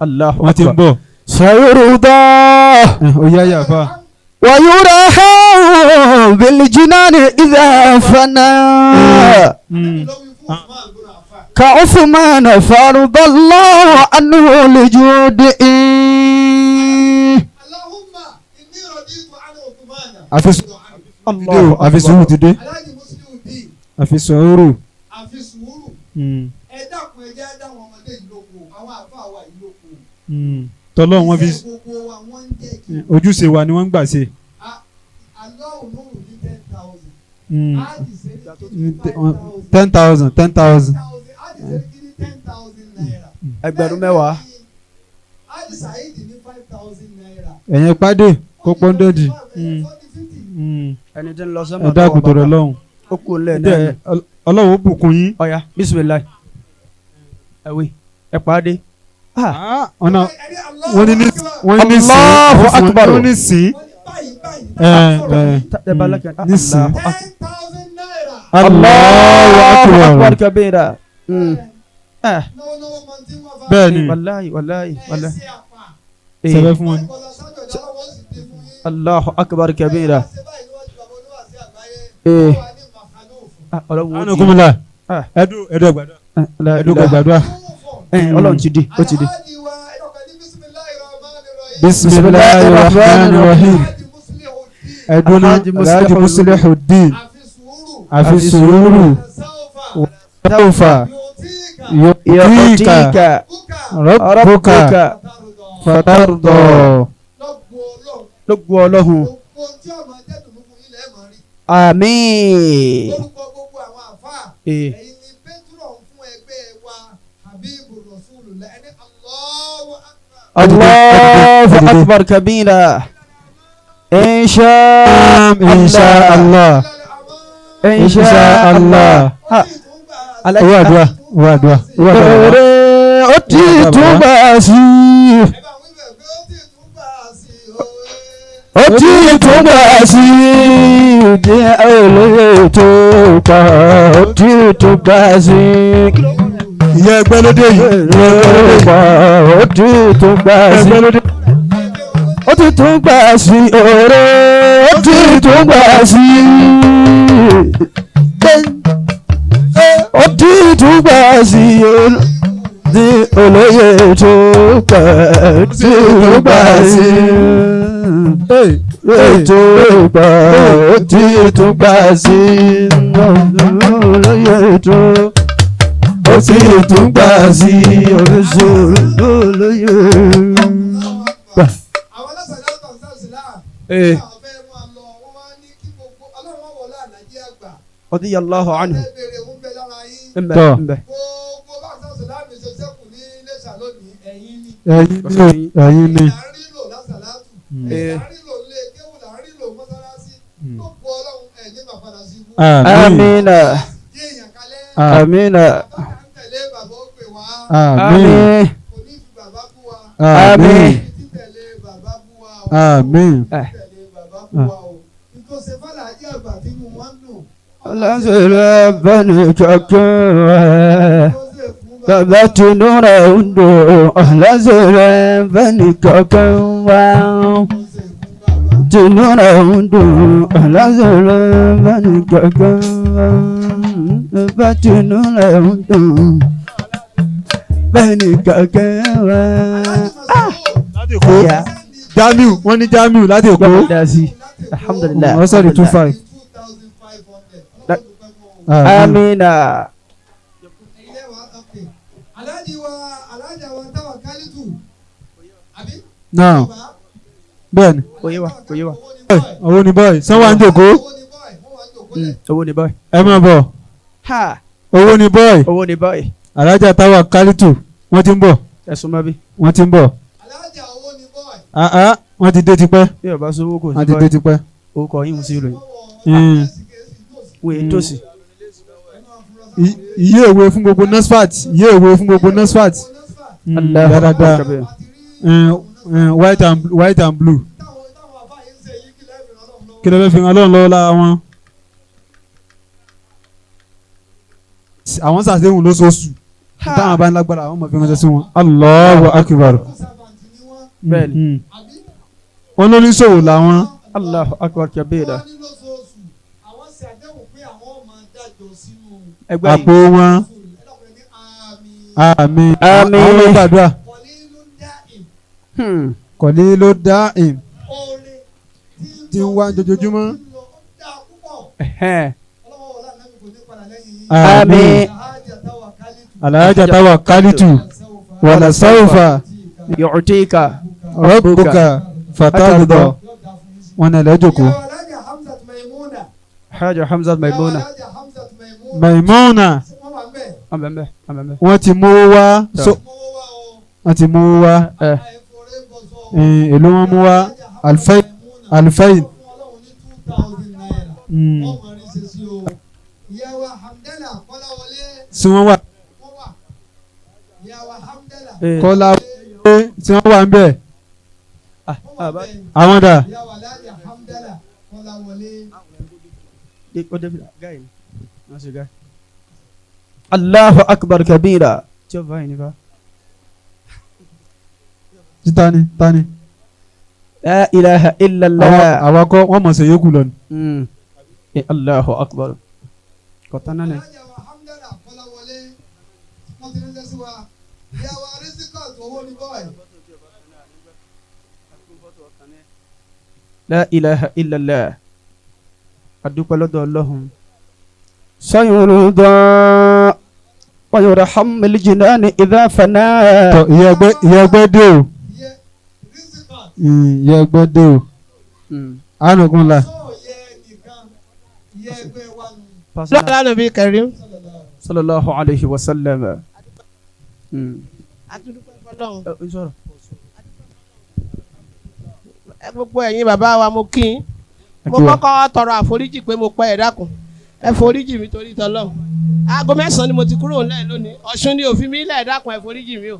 Allahu Wọ́n ti ń bọ̀. Sayurida. Ó yá yà fà. ويرحم بالجنان إذا فنى كعثمان فرض الله عنه لجوده. اللهم إني رضيت عن عثمان. Àfi sùúrù ti dé. Àfi sùúrù. Àfi sùúrù. Ẹ dákun ẹ jẹ́ dáwọn ọmọdé yìí lóko, àwọn àfáà wa yìí lóko. Tọ́lọ́ wọn fi ojúṣe wa ni wọ́n ń gbà ṣe. 10,000. 10,000. Ẹgbẹ̀rún mẹ́wàá. Ẹ̀yin pàdé kó pọ́ńdẹ́dì. Ẹni tí ń lọ sọ́mọ́ Ẹ dákun tọrọ lọ́hùn. Ó kú lẹ̀ náà. Ọlọ́run ó bùkún yín. Ọ̀ya bisimilayi. Ẹ̀wí ẹ̀ pàdé. Wọ́n ní ní sí. Allahu akbar. Wọ́n ní sí. Ní sí. Allahu akbar kabira. Bẹ́ẹ̀ni. Wàláyì wàláyì wàláyì. Sẹ́fẹ̀ fún wọn. Allahu akbar kabira. Ọlọ́run kúmùlà. Ẹdú ẹdú ẹgbàdúrà. Ẹdú ẹgbàdúrà. Ọlọ́run ti di ó ti di. Bismillahir rahmanir rahim. Ẹdúná Alhaji Muslihuddin. Àfi sùúrù. Tawfa. Yu'tika rabbuka fatarda. Lógo Ọlọ́hun. Àmín. Lórúkọ gbogbo àwọn àfáà, ẹ̀yin ni Pétúrọ̀ ń fún ẹgbẹ́ wa Habibu Rasulullah ẹni Allahu Akbar. Allahu akbar kabira. Insha Insha Allah. Insha Allah. Owó àdúrà, owó àdúrà, owó àdúrà. Èrè ó ti túbà sí i. Ẹ bá wí bẹ̀ pé ó ti tún gbà sí òwe. Ó ti túbà sí i. Ìdí olóyè tó pa ó ti túbà sí i. Ìyá ẹgbẹ́ ló dé yìí. Ìyá ẹgbẹ́ ló dé yìí. Pa ó ti túbà sí Ẹgbẹ́ i. ló dé. Ó ti tún gbà sí òré ó ti tún gbà sí ó ti tún gbà sí ní olóyè tó pẹ̀ ó ti tún gbà sí tó pẹ̀ ó ti tún gbà sí olóyè tó ó ti tún gbà sí olóyè gbà. Àwọn alásàlá kan sàṣìlá. Ee. Àwọn fẹ́ máa lọ, wọ́n wá ní kí gbogbo Ọlọ́run wọ̀ láàlájẹ́ àgbà. Radiyallahu anhu. Ẹ bèrè òun bẹ lára yín. Nbẹ Tọ́. nbẹ. Gbogbo bá sàṣìlá mi ṣe ṣẹ́kù ní Iléṣà lónìí, ẹ̀yin ni. Ẹ̀yin ni o, ẹ̀yin ni. Là ń rí lò lásàlátù. Ee. Là ń rí lò lé kéwù, là ń rí lò mọ́sálásí. Tó bu Ọlọ́run ẹ̀yin máa padà sí ibú. Àmín. Amina. Jẹ́ èèyàn kalẹ̀. Amina. Bàbá ń tẹ̀lé bàbá ó pè wá. Àmín. Kò ní fi bàbá bú wa. Àmín. Títẹ̀lé bàbá bú wa o. Àmín. Títẹ̀lé bàbá bú wa o. Ìtòsí fàlàjì àgbà tí mo wá ń dùn. Ọlọ́sọ̀rọ̀ bẹ́ẹ̀ni kankan Tó ṣe fún bàbá tinú rẹ̀ ń dùn. Ọlọ́sọ̀rọ̀ bẹ́ẹ̀ni kankan wá. Tinú rẹ̀ ń dùn. Ọlọ́sọ̀rọ̀ bẹ́ẹ̀ni kankan wá. Bàbá tinú rẹ̀ ń dùn. Bẹ́ẹ̀ni kankan wá. Láti Èkó. Jamiu, wọ́n ní Jamiu láti Èkó. Alhamdulillah. Wọ́n sọ̀rọ̀ 25. Amina. Aláàjì wa aláàjì wa táwa kálítù. Àbí? Náà bẹ́ẹ̀ni. Kò yé wa, kò yé wa. Owó ni bọ́ọ̀ì. Sanwó à ń jòkó. Owó ni bọ́ọ̀ì, wọ́n wá ń jòkó lẹ̀. Owó ni bọ́ọ̀ì. Ẹ máa bọ̀. Ha! Owó ni bọ́ọ̀ì. Owó ni bọ́ọ̀ì. Alájà táwa kálítù. Wọ́n ti ń bọ̀. Ẹ̀sùn mọ́ bí. Wọ́n ti ń bọ̀. Aláàjà owó ni bọ́ọ̀ì. Àá wọ́n ti dé tipẹ́. Bí o bá sówó kò Wọ́n sí ti dé bọ́ọ̀ì. tipẹ́. Orúkọ yín ń sí ìròyìn. Mm. Wọ́n èyí tòsí. Ìyé ìwé fún gbogbo NASFAT. Ìyé ìwé fún gbogbo NASFAT. Allahu Dáadáa. Akbar. White and blue. Kí ló fẹ́ fi hàn Ọlọ́run lọ́wọ́ lára wọn? Àwọn sàṣehùn lóṣooṣù. Táwọn bá ń lágbára àwọn ọmọ fi ránṣẹ́ sí wọn. Allahu Akbar. Bẹ́ẹ̀ni. Wọ́n lóníṣòwò làwọn. Allahu akbar kabira. Wọ́n ní lóṣooṣù, àwọn ṣe àdéhùn pé àwọn máa dájọ́ sínú Ẹgbẹ́ yìí. Àpò wọn. ẹlọ́kùnrin ní àmín. Àmín. Àmín. Àwọn ló gbàdúrà. Kọ̀lí ló ń dá ìm. Kọ̀lí ló dá ìm. Oore Tí ń wá jojoojúmọ́. tí ń lọ, ó dá púpọ̀. Ẹ̀hẹ́n. Ọlọ́wọ́ wọlé ànábì kò ní padà lẹ́yìn yín. Àmín. Aláàjà táwa kálítù. Alájà táwa kálítù. Wàlà sáwùfà. Yu'tika. Rabbuka fatarda. Wọn ní ẹlẹ́jọ̀kọ́. Ìyàwó Aláàjà Hamzat Maimuna. Haja Hamzat Maimuna. Ìyàwó Aláàjà Hamzat Maimuna. Maimuna. Wọ́n wà ń bẹ̀. Àmẹ́mbẹ́ àmẹ́mbẹ́. Wọ́n ti mú wá. Tọ́. Mọ́wọ́ wá o. Wọ́n ti mú wá. Ẹ. Àìforé bọ̀sọ̀ o. Èló wọn mú wá. Alfain. Alfain. Fún Ọlọ́run ní 2,000 naira. Mm. Wọ́n mọ̀ ní ṣe sí o. Ìyàwó Hamdala Kọ́láwọlé Tí wọ́n wà. wọ́n wà. Ìyàwó Hamdala Kọ́lá tí wọ́n wà ń bẹ̀. wọ́n wà bẹ́ẹ̀. Àwọn dà. Ìyàwó Aláàjà Hamdala Kọ́láwọlé. Allahu akbar kabira. Tí o bá yìí nípa. Tí tani tani. La ilaha illallah. Àwa kọ́ wọ́n mọ̀ sí yókù lọ ni. Allahu akbar. Kọ̀tán náà ni. Aláàjà wa Hamdala Kọ́láwọlé wọ́n ti ránṣẹ́ sí wa. Ìyàwó Rizikot owó ní bọ́ọ̀ì. La ilaha illallah. Adúpẹ́ lọ́dọ̀ Ọlọ́run. Sayurda ويرحم الجنان إذا فنى. Tọ ìyá ẹgbẹ́ dé o. Ìyá ẹgbẹ́ dé o. Ànàkùn la. Lọ́la nàbí Karim. Sallallahu alayhi wa sallam. Gbogbo ẹ̀yin bàbá wa mo kí n. Mo kọ́kọ́ tọrọ àforíjì pé mo pẹ́, ẹ dákun. Ẹ foríjì mi torí t'Ọlọ́run. Aago 9 ni mo ti kúrò nílẹ̀ lónìí. Ọ̀ṣun ni òfin mi lẹ̀, ẹ dákun, ẹ foríjì mi o.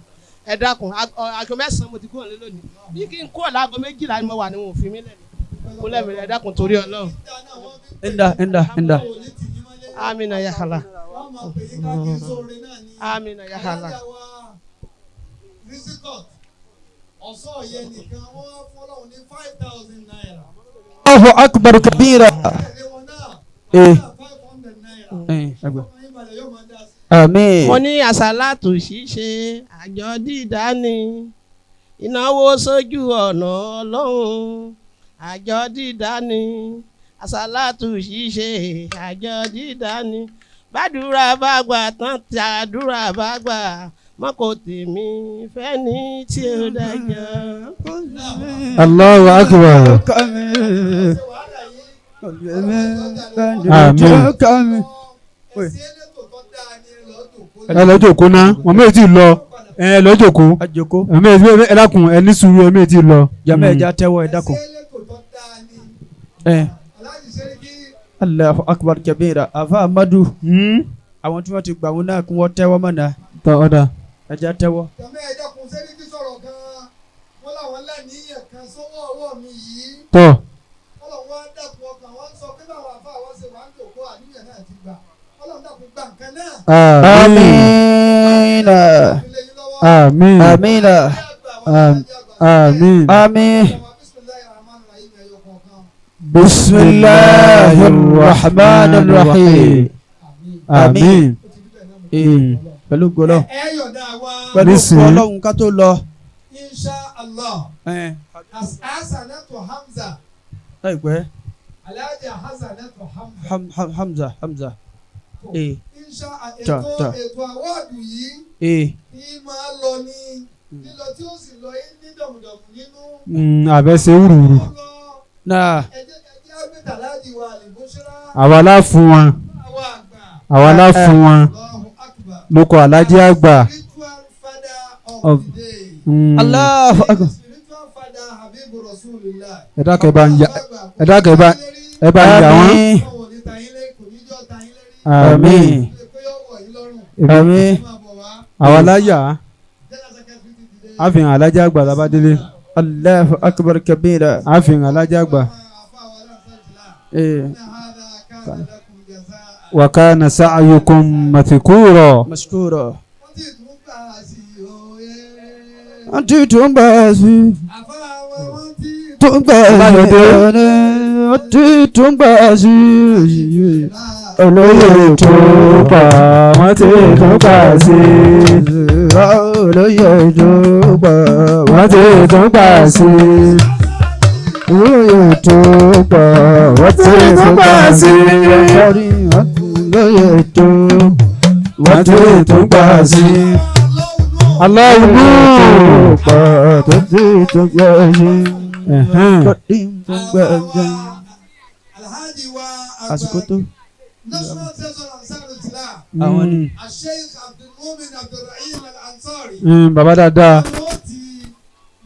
Ẹ dákun, aago 9 mo ti kúrò nílẹ̀ lónìí. Bí kí n kúrò láago 12 ni mo wà ní wọn òfin mi lẹ̀. Mo lẹ́mìí, ẹ dákun torí Ọlọ́run. Inda inda inda. Amina ya Allah. Amina ya Allah. Allahu akbar kabira. Àmín. Mo ní àsálàtù ṣíṣe, àjọ dídá ni, ìnáwó sójú ọ̀nà Ọlọ́run, àjọ dídá ni, àsálàtù ṣíṣe, àjọ dídá ni, bàdúrà bá gbà tán, tàdúrà bá gbà mọ́ kò tèmi fẹ́ ní tí ó dájọ́. Allahu akbar. Àmín. Ẹ lọ jókòó ná, wọn méjì tí lọ, ẹ lọ jókòó. Ẹ dákun, ẹ ní sùúrù, ẹ méjì tí lọ. Jàmẹ́ ẹja tẹ́wọ́, ẹ dákun. Allahu akbar kabira. Àfa Amadu. Àwọn tí wọ́n ti gbà wọn náà kí wọ́n tẹ́wọ́ mọ̀nà. Tọ́ ọ̀dà. Ẹja tẹ́wọ́. Jàmẹ́ ẹ dákun, Sẹ́ríkì sọ̀rọ̀ gan-an, wọ́n làwọn láníyàn kan sọ́wọ́ ọwọ́ mi yìí. Tọ́. Ọlọ́run wá dákun ọkàn wọn sọ pé báwọn àfa àwọn ṣe wà ń jòkó, àníyàn náà ti gbà. Ọlọ́run dákun gbà nǹkan náà. Àmín. Àmín. Àmín. Àmín. Àmín. Bismillahir Rahmanir Rahim. Àmín. Pẹ̀lú gbọ́lọ́. Pẹ̀lú gbọ́lọ́ ká tó lọ. Insha Allah. Hasanatu Hamza. Láìpẹ́. Alhaji Hasanatu Hamza. Hamza Hamza. Insha ètò àwọ́ọ̀dù yìí ní máa lọ ní lílọ tí ó sì lọ yín ní dọ̀mùdọ̀mù nínú. Àbẹ̀sẹ̀ wúruwúru. Náà. Ẹ jẹ́ àgbẹ̀tà láti wà àlìbóṣírà. Àwa la fún wọn. Àwa la fún wọn. Lóko Alhaji àgbà. Spiritual father of the day. Allahu akbar. Spiritual father Habibu Rasulillah. Ẹ dákun, ẹ bá ń ya, ẹ dákun, ẹ bá ń yà wọ́n. Àmín. Àmín. Àwa la yà á. A fi hàn Alhaji àgbà labádélé. Allahu akbar kabira. A fi hàn Alhaji àgbà. Wa kana sa'yukum mathkura. Mashkura. Àǹtí tó ń bá a sí. Tó ń bá a sí. Àǹtí tó ń bá a sí. Olóyè tó pa wọ́n ti tún gbà sí. Olóyè tó pa wọ́n ti tún gbà sí. Olóyè tó pa wọ́n ti tún gbà sí. Olóyè tó wọ́n ti tún gbà sí. Allahu Nur pa tó ti tún gbà sí. Tó ti tún gbà sí. Àsìkò tó. National Treasurer Ansar Islam. Àwọn ni. Sheikh Abdulmumin Abdulrahim Al-Ansari. Bàbá dáadáa. Wọ́n ti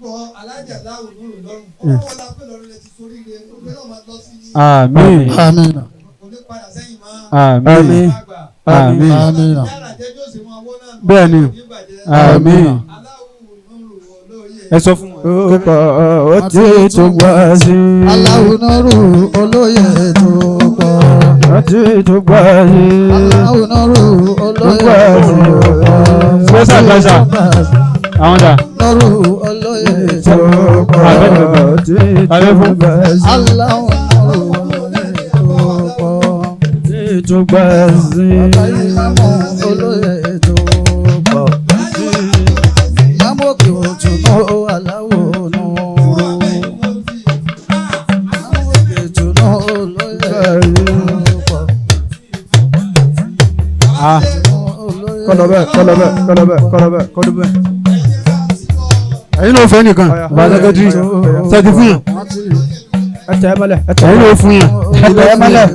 bọ Alhaji Allahu Nur lọ́rùn. Ọmọ wọn la pé lọ́rùn lè ti sórí ilé. Obìnrin náà máa lọ sí ní. Àmín. Àmín. Kò ní padà sẹ́yìn mọ́. Àmín. Àmín. Àmín. Yàrá jẹ́jọ́ sì máa wọ́n náà. Bẹ́ẹ̀ni. Àmín. Ẹ sọ fún wọn. Ó pa ó ti tún gbà sí. Allahu Nur olóyè tó pọ̀. Ó ti tún gbà sí. Allahu Nur olóyè tó pọ̀. Special adviser. Àwọn dà. Nuru olóyè tó pọ̀. Ó ti tún gbà sí. Allahu Nur olóyè tó pọ̀. Ó ti tún gbà sí. Bàbá ìmáàmù olóyè tó pọ̀. Ìmáàmù òkè òtún náà Allahu Nuru. Ìmáàmù òkè òtún náà olóyè tó pọ̀. Ah. Olóyè Kọlọ bẹ́ẹ̀, kọlọ bẹ́ẹ̀, kọlọ bẹ́ẹ̀, kọlọ bẹ́ẹ̀, kọlọ bẹ́ẹ̀. Ẹ̀yin ló fẹ́ nìkan bàbá sẹ́kẹ́tìrì sẹ́ti fún yàn. Ẹ tẹ̀ ẹ́ mọ́lẹ̀, ẹ tẹ̀ Ẹ̀yin ló fún yàn. ẹ tẹ̀ ẹ́ mọ́lẹ̀.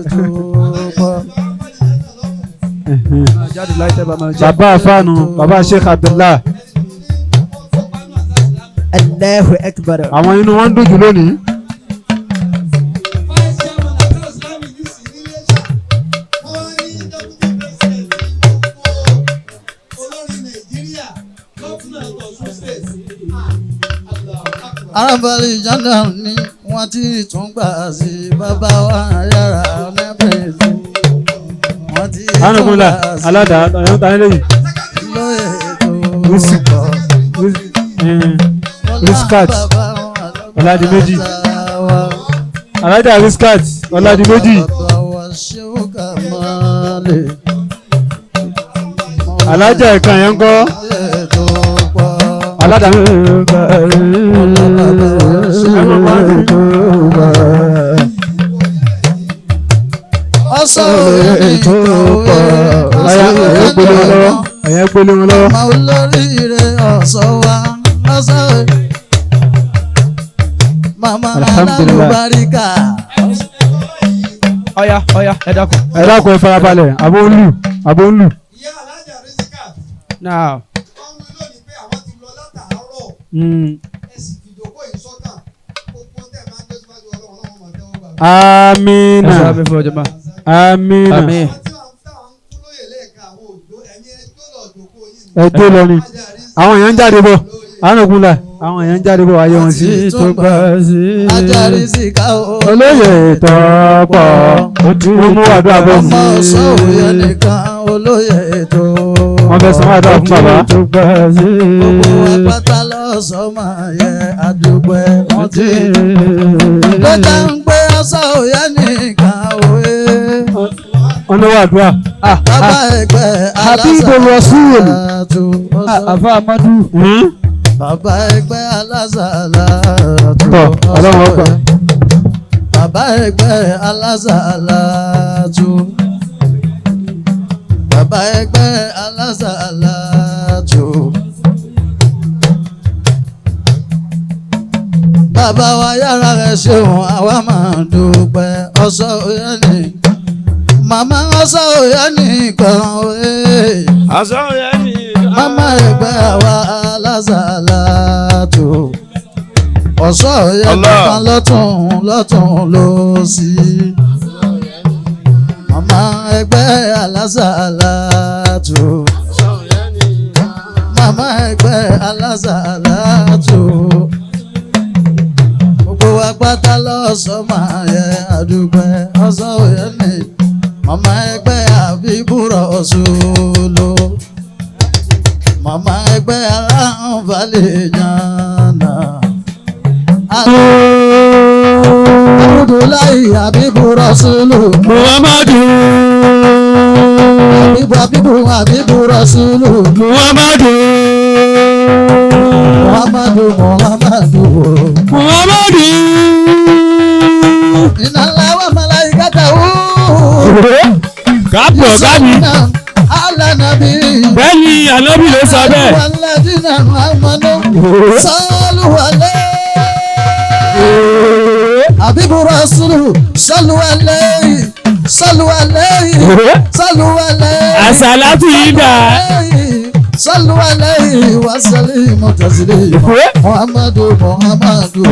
Jáde láì tẹ́ bá máa jẹ́. Bàbá àfáànù bàbá Sheikh Abdullah. Allahu akbar. Àwọn inú wọn ń dùn jù lónìí. Arábàlì jọ́dá ni wọ́n ti tún gbà sí bàbá wa yàrá nẹ́bẹ̀ẹ́sì. Wọ́n ti tún Anukunla gbà sí aládàá ẹ̀yọ́ ta nílé yìí. lóye tó Wísí- pọ̀. Riskat Ọládìméjì. Alájà Riskat Ọládìméjì. Bàbá wa ṣéwó kà máa lè. Alájà ìkan yẹn ń kọ́. Lóye tó pọ̀. Aládàá. Ọ̀sán òye tó pọ̀. Ẹ̀yẹ́ gbélé wọn lọ́wọ́. Ẹ̀yẹ́ gbélé wọn lọ́wọ́. Ọmọ olóríire ọ̀sán wa ọ̀sán òye. Màmá Alhamdulillah. alálùbáríkà. Ọya, ọya, ẹ dákun. Ẹ dákun ẹ farabalẹ̀ àbó ń lù àbó ń lù. Now, Amina. ẹ sọ abẹ́ fún ọjọ́ máa. Amina. Àmín. Ẹ jó lọ ni. Àwọn èèyàn ń jáde bọ̀. Anukunla àwọn èèyàn ń jáde bọ̀ ayé wọn sí. Tó gbà sí. Ajárí sí ká o. Olóyè tọ́pọ̀ ó mú àdúrà bọ̀ Ọmọ ọ̀sán òye nìkan olóyè tó. Wọ́n fẹ́ sanwó àdúrà fún bàbá. Tó gbà sí. Gbogbo apáta lọ́sọ̀ máa yẹ àdúgbò wọn ti. Ló dá ń gbé ọ̀sán òye nìkan òye. Wọ́n lówó àdúrà. Bàbá ẹgbẹ́ Habibu Rasul. alásàlátù. Àfa Amadu. Bàbá ẹgbẹ́ alásàlátù. Tọ́ Ọlọ́run ọgbà. Bàbá ẹgbẹ́ alásàlátù. Bàbá ẹgbẹ́ alásàlátù. Bàbá wa yára rẹ̀ ṣeun àwa máa dúpẹ́ ọ̀sọ́ òye ni. Màmá ọ̀sọ́ òye nìkan òye. Màmá ẹgbẹ́ àwa alásàlátù. Ọ̀sọ́ òye nìkan lọ́tún lọ́tún lósì. Màmá ẹgbẹ́ alásàlátù. Màmá ẹgbẹ́ alásàlátù. Gbogbo wa pátá lọ́sọ̀ máa yẹ àdúgbẹ́ ọ̀sọ́ òye ni. Màmá ẹgbẹ́ àbíbúrọ̀ ṣòlò. Màmá ẹgbẹ́ aláǹfààní jàǹdà. Abudulayi Abibu Rasulu. Muhammadu. Abibu Abibu Abibu Rasulu. Muhammadu. Muhammadu Muhammadu. Muhammadu. Inna Allaha wa malaikatahu. Káàpọ̀ ọ̀gá mi. Ala nabi. Bẹ́ẹ̀ni ànábì ló sọ bẹ́ẹ̀. Walladina amanu. Sallu alayhi. Abibu Rasulu. Sallu alayhi. Sallu alayhi. Sallu alayhi. Àsàlátù yìí dà. Sallu alayhi wa sallimu taslima. Muhammadu Muhammadu.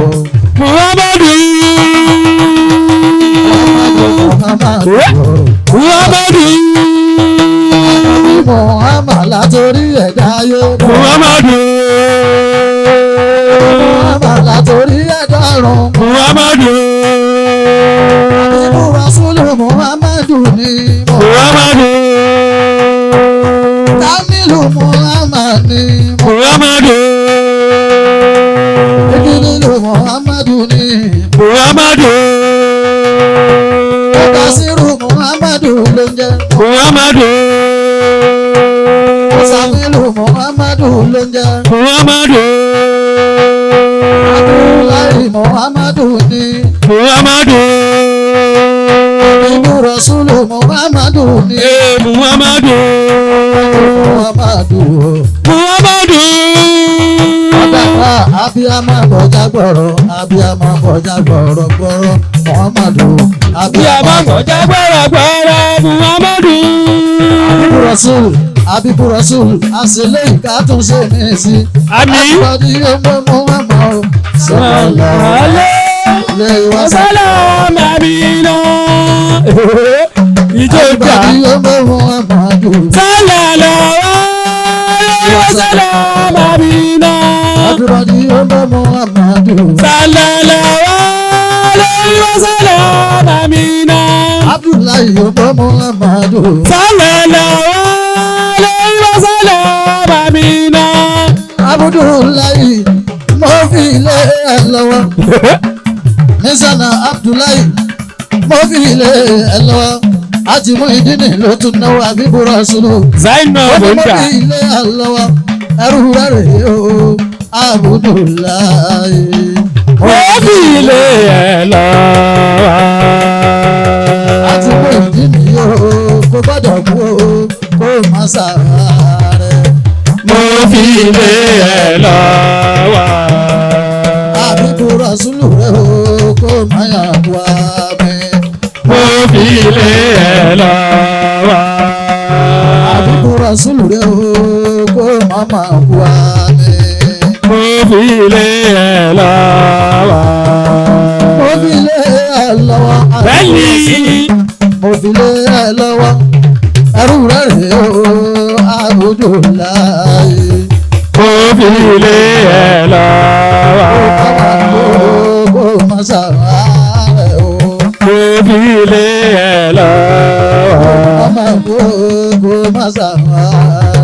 Muhammadu. Muhammadu. Muhammadu. Muhammad látòrí ẹ̀dá ayé. Muhammadu. Muhammad látòrí ẹ̀dá ọ̀run. Muhammadu. Abibu Rasulu Muhammadu ni Muhammadu. Kamilu Muhammad ni Muhammadu. Ìdílé Muhammadu ni Muhammadu. Mudasiru Muhammadu ló ń jẹ́. Muhammadu. Musamilu Muhammadu ló ń jẹ́. Muhammadu. Abdullahi Muhammadu ni Muhammadu. Abibu Abibu Rasulu Muhammadu ni. Muhammadu. Muhammadu. Muhammadu. Ọ̀dàpá abiyamọ bọ̀já gbọ̀rọ̀ abiyamọ bọ̀já gbọ̀rọ̀ gbọ̀rọ̀ Muhammadu. Abiyamọ bọ̀já gbọ̀rọ̀ gbọ̀rọ̀ Muhammadu. Abibu Rasul Abibu Rasul àṣìlẹ̀ ìka tún ṣe mí sí. Àmín. Àbúrò yóò mú Muhammadu sallallahu alaihi wasallam. Amina. Ìjọ ìgbà. Àbúrò yóò mú Muhammadu. Sallallahu alaihi wasallam. Amina. Àbúrò yóò mú Muhammadu. Sallallahu alaihi wasallam. Amina. Abdullahi yóò mú Muhammadu. Sallallahu alaihi wasallam. Amina. Abdullahi mo fi lé ẹ lọ́wọ́. Mísànà Abdullahi mo fi lé ẹ lọ́wọ́. Àti Muyideen ló tún náwó Abibu Rasulu. Zainab Ó ní mo Bonda. fi lé ẹ lọ́wọ́. Ẹrú rẹ̀ rèé o, Abdullahi. Mo fi lé ẹ lọ́wọ́. Àti Muyideen yóò kó gbọ́dọ̀ kú o, kó má sàárẹ̀. Mo fi lé ẹ lọ́wọ́. Abibu Rasulu rẹ̀ o, kó má yà wá mi. Mo fi lé ẹ lọ́wọ́. Abibu Rasulu rẹ̀ o, kó má má wá mi. Mo fi lé ẹ lọ́wọ́. Mo fi lé ẹ lọ́wọ́. Bẹ́ẹ̀ni. Mo fi lé ẹ lọ́wọ́. Ẹrú rẹ̀ rèé o, Abdullahi. Mo fi lé ẹ lọ́wọ́. Kó má sàárẹ̀ o. Mo fi lé ẹ lọ́wọ́. Ọmọ kó kó má sàárẹ̀.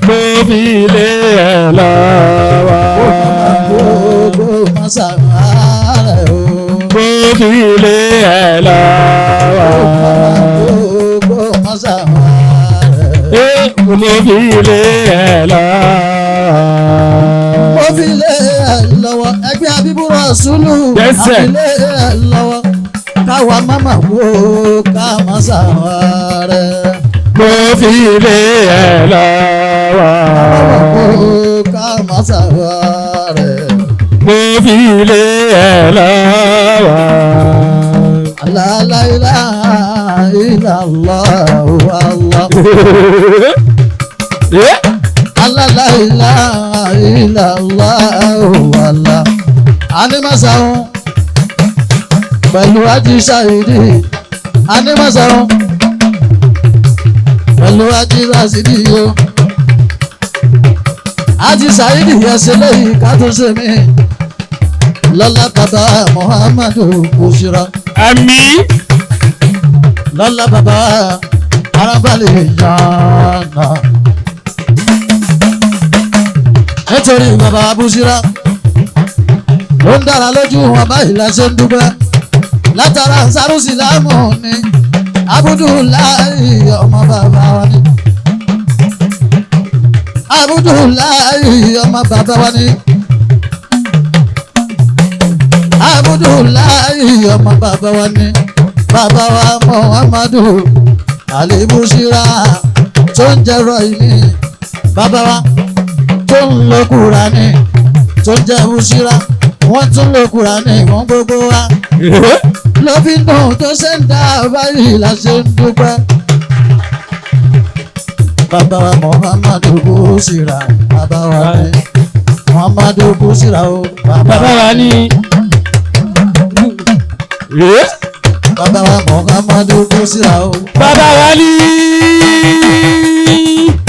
Mo fi lé ẹ lọ́wọ́. Kó kó má sàárẹ̀ o. Mo fi lé ẹ lọ́wọ́. Kó kó má sàárẹ̀. Mo fi lé ẹ lọ́wọ́. Mo fi lé ẹ lọ́wọ́ ẹgbẹ́ Abibu Rasulu. Yes, sir. A fi lé ẹ lọ́wọ́ káwa máma wo ká má sàárẹ̀. Mo fi lé ẹ lọ́wọ́. Kó ká má sàárẹ̀. Mo fi lé ẹ lọ́wọ́. La la ilaha illallah Allah. La la ilaha illallah Allah. Animasaun pẹ̀lú Ají Ṣáìdì. Animasaun pẹ̀lú Ají Rásídì o. Ají Ṣáìdì ẹsẹ̀ lẹ́yìn ká tó ṣe mí. Lọ́lá bàbá Muhammadu Bushira. Àmín. Lọ́lá bàbá arábàlẹ̀ yànnà. Nítorí bàbá Bushira ló ń dára lójú wọn báyìí la ṣe ń dúpẹ́. Látara Sárúsìlámù ni Abudulayi ọmọ bàbá wa ni. Abudulayi ọmọ bàbá wa ni. Abudulayi ọmọ bàbá wa ni. Bàbá wa Muhammadu Ali Bushira tó ń jẹrọ ìní. Bàbá wa tó ń lo Kùránì tó ń jẹ Bushira wọ́n tún lo Kùránì fún gbogbo wa. Ló fi ń dùn tó ṣe ń dá báyìí la ṣe ń dúpẹ́. Bàbá wa Muhammadu Bushira bàbá wa ni Muhammadu Bushira o Bàbá wa ní. Bàbá wa Muhammadu Bushira o. Bàbá wa ní.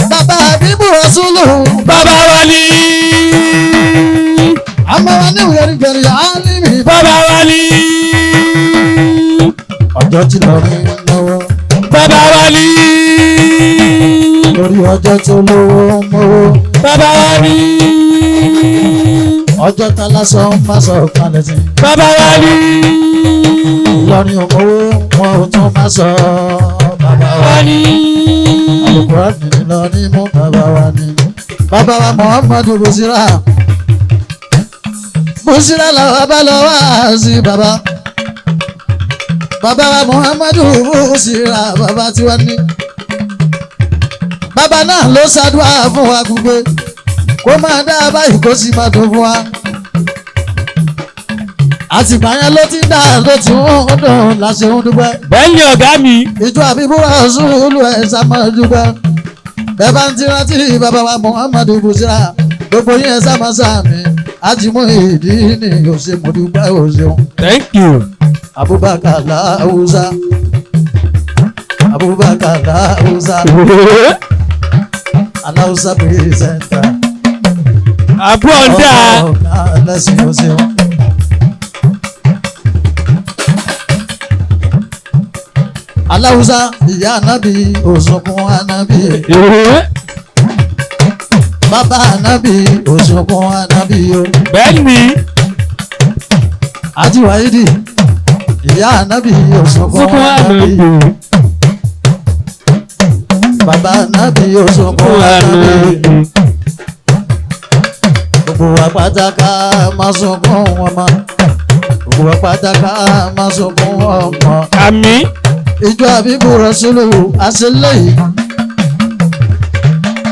Bàbá Abibu Rasulu. Bàbá wa ní. Àmọ́ wa ní ìwérígbèrè álímì. Bàbá wa ní. Ọjọ́ tí lọ rí lọ́wọ́. Bàbá wa ní. Lórí ọjọ́ tó lówó ń mówó. Bàbá wa ní. Ọjọ́ tá lásán má sọ kalẹ̀ sí. Bàbá wa ní. Ìlọrin ò mówó wọn ò tún má sọ. Bàbá wa ní. Àlùkùránì Ìlọrin mú bàbá wa ní. Bàbá wa Muhammadu Bushira. Bushira làwọn bá lọ wá sí bàbá. Bàbá wa Muhammadu Busira bàbá tiwa ní. Bàbá náà ló ṣàdúrà fún wa gbogbo kó máa dá báyìí kó sì máa dùn fún wa. Àtìgbà yẹn ló ti ń dá ló ti ń dùn láṣẹ ń dúpẹ́. Bẹ́ẹ̀ ni ọ̀gá mi. Ìjọ àbíbú Rasulu ẹ̀ sá máa dúpẹ́. Bẹ́ẹ̀ bá ń ti rántí bàbá wa Muhammadu Busira gbogbo yín ẹ̀ sá máa sàmì. Ajimuhideen ni òṣè mo dúpẹ́ òṣèun. Thank you. Abubakar Lausa. Abubakar Lausa. Alausa pírẹsẹ̀ntà. Àbúrò ń dà. Ọ̀gá lẹ́sìn òṣèun. Aláwùsá ìyá ànábì òṣùnkún ànábì. Bàbá ànábì òṣùnkún ànábì o. Bẹ́ẹ̀ni. Ajiwayidi ìyá ànábì òṣùnkún ànábì. Bàbá ànábì òṣùnkún ànábì. Gbogbo wa pátákà máa sunkún ọmọ. Gbogbo wa pátákà máa sunkún ọmọ. Àmín. Ìjọ àbíbù Rasulu àṣẹlẹ́yìn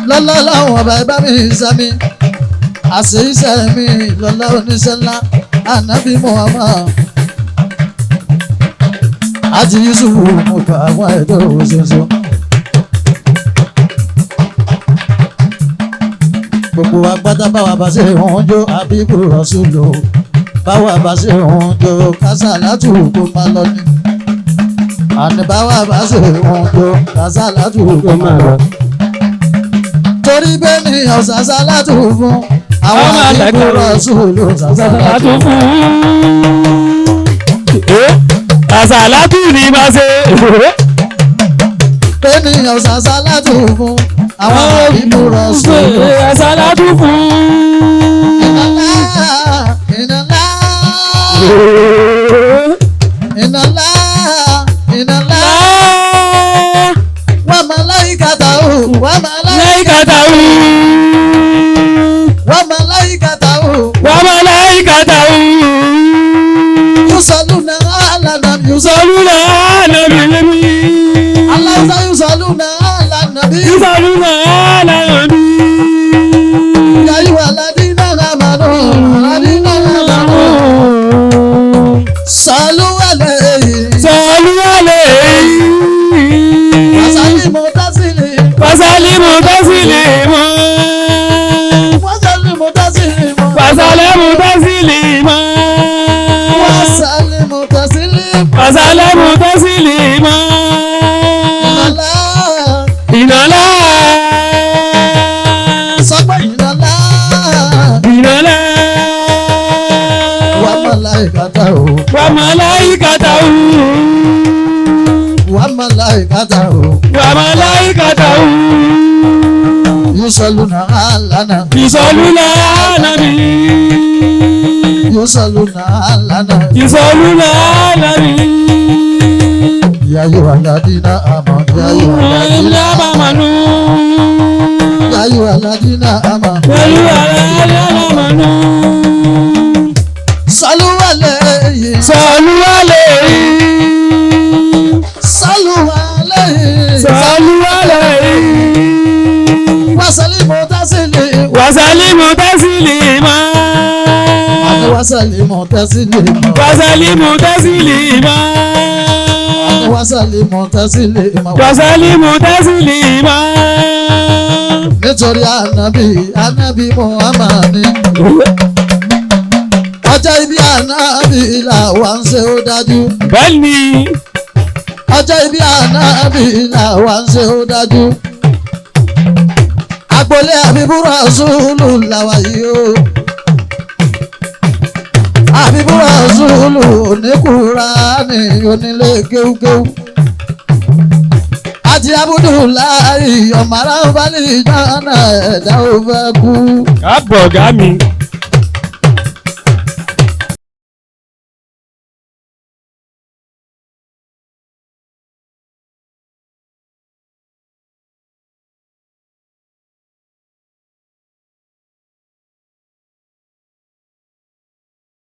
lọ́lá láwọn ọba ẹ̀bá mi sami àṣeyíṣẹ́ mi lọ́lá oníṣẹ́ ńlá ànábì Muhammad àti Yusuf mo gbà àwọn ẹ̀dọ́ òṣooṣo. Gbogbo wa pátá báwa bá ṣe ń jó àbíbù Rasulu báwa bá ṣe ń jó kásálátù kó má lọ ní. Àní báwa bá ṣe ń jó kásálátù kó má lọ. Torí bẹ́ẹ̀ ni ọ̀sásálátù fún àwọn àbíbù Rasulu sàsálátù fún. Àsàlátù ni máa ṣe. Bẹ́ẹ̀ ni ọ̀sásálátù fún àwọn àbíbù Rasulu sàsálátù fún. Ìnàlá ìnàlá ìnàlá ìnàlá wà màláíkàtà ó wà màláíkàtà ó wà màláíkàtà ó wà màláíkàtà ó. Yusaluna ala nabi Yusaluna ala nabi. Aláwùsá yusaluna ala nabi. Yusaluna ala nabi. Ya ayyuhalladhina amanu alladhina amanu. Salu alayhi. Salu alayhi. Wasalimu taslimu. Wasalimu taslimu. Wasalimu taslimu. Wasalimu taslimu. Wasalimu taslimu. Wasalimu taslimu. Ìnàlá. Ìnàlá. Sọ́gbà ìnàlá. Ìnàlá. Wa malaikatahu. Wa malaikatahu. Wa malaikatahu. Wa malaikatahu. Yusaluna ala nabi. Yusaluna ala nabi. Yusaluna ala nabi. Yusaluna ala nabi. Ya ayyuhalladhina amanu. Ya ayyuhalladhina amanu. Ya ayyuhalladhina amanu. Ya ayyuhalladhina amanu. Salu alayhi. Salu alayhi. Salu alayhi. Salu alayhi. Wasalimu taslimu. Wasalimu taslima. Wasalimu taslima. Wasalimu taslima. Wasalimu taslima. Wasalimu taslima. Nítorí ànábì ànábì Muhammad ni. Ọjọ́ ibi ànábì là wà ń ṣe ó dájú. Bẹ́ẹ̀ni. Ọjọ́ ibi ànábì là wà ń ṣe ó dájú. Agboolé Àbíbú Rasulu làwà yìí o. Àbíbú Rasulu oníkùránì onílé kéwúkéwú. Àti Abudulayi ọmọ arábálẹ̀ ìjọ́nà ẹ̀dá ò fẹ́ kú. Káàbọ̀ ọ̀gá mi.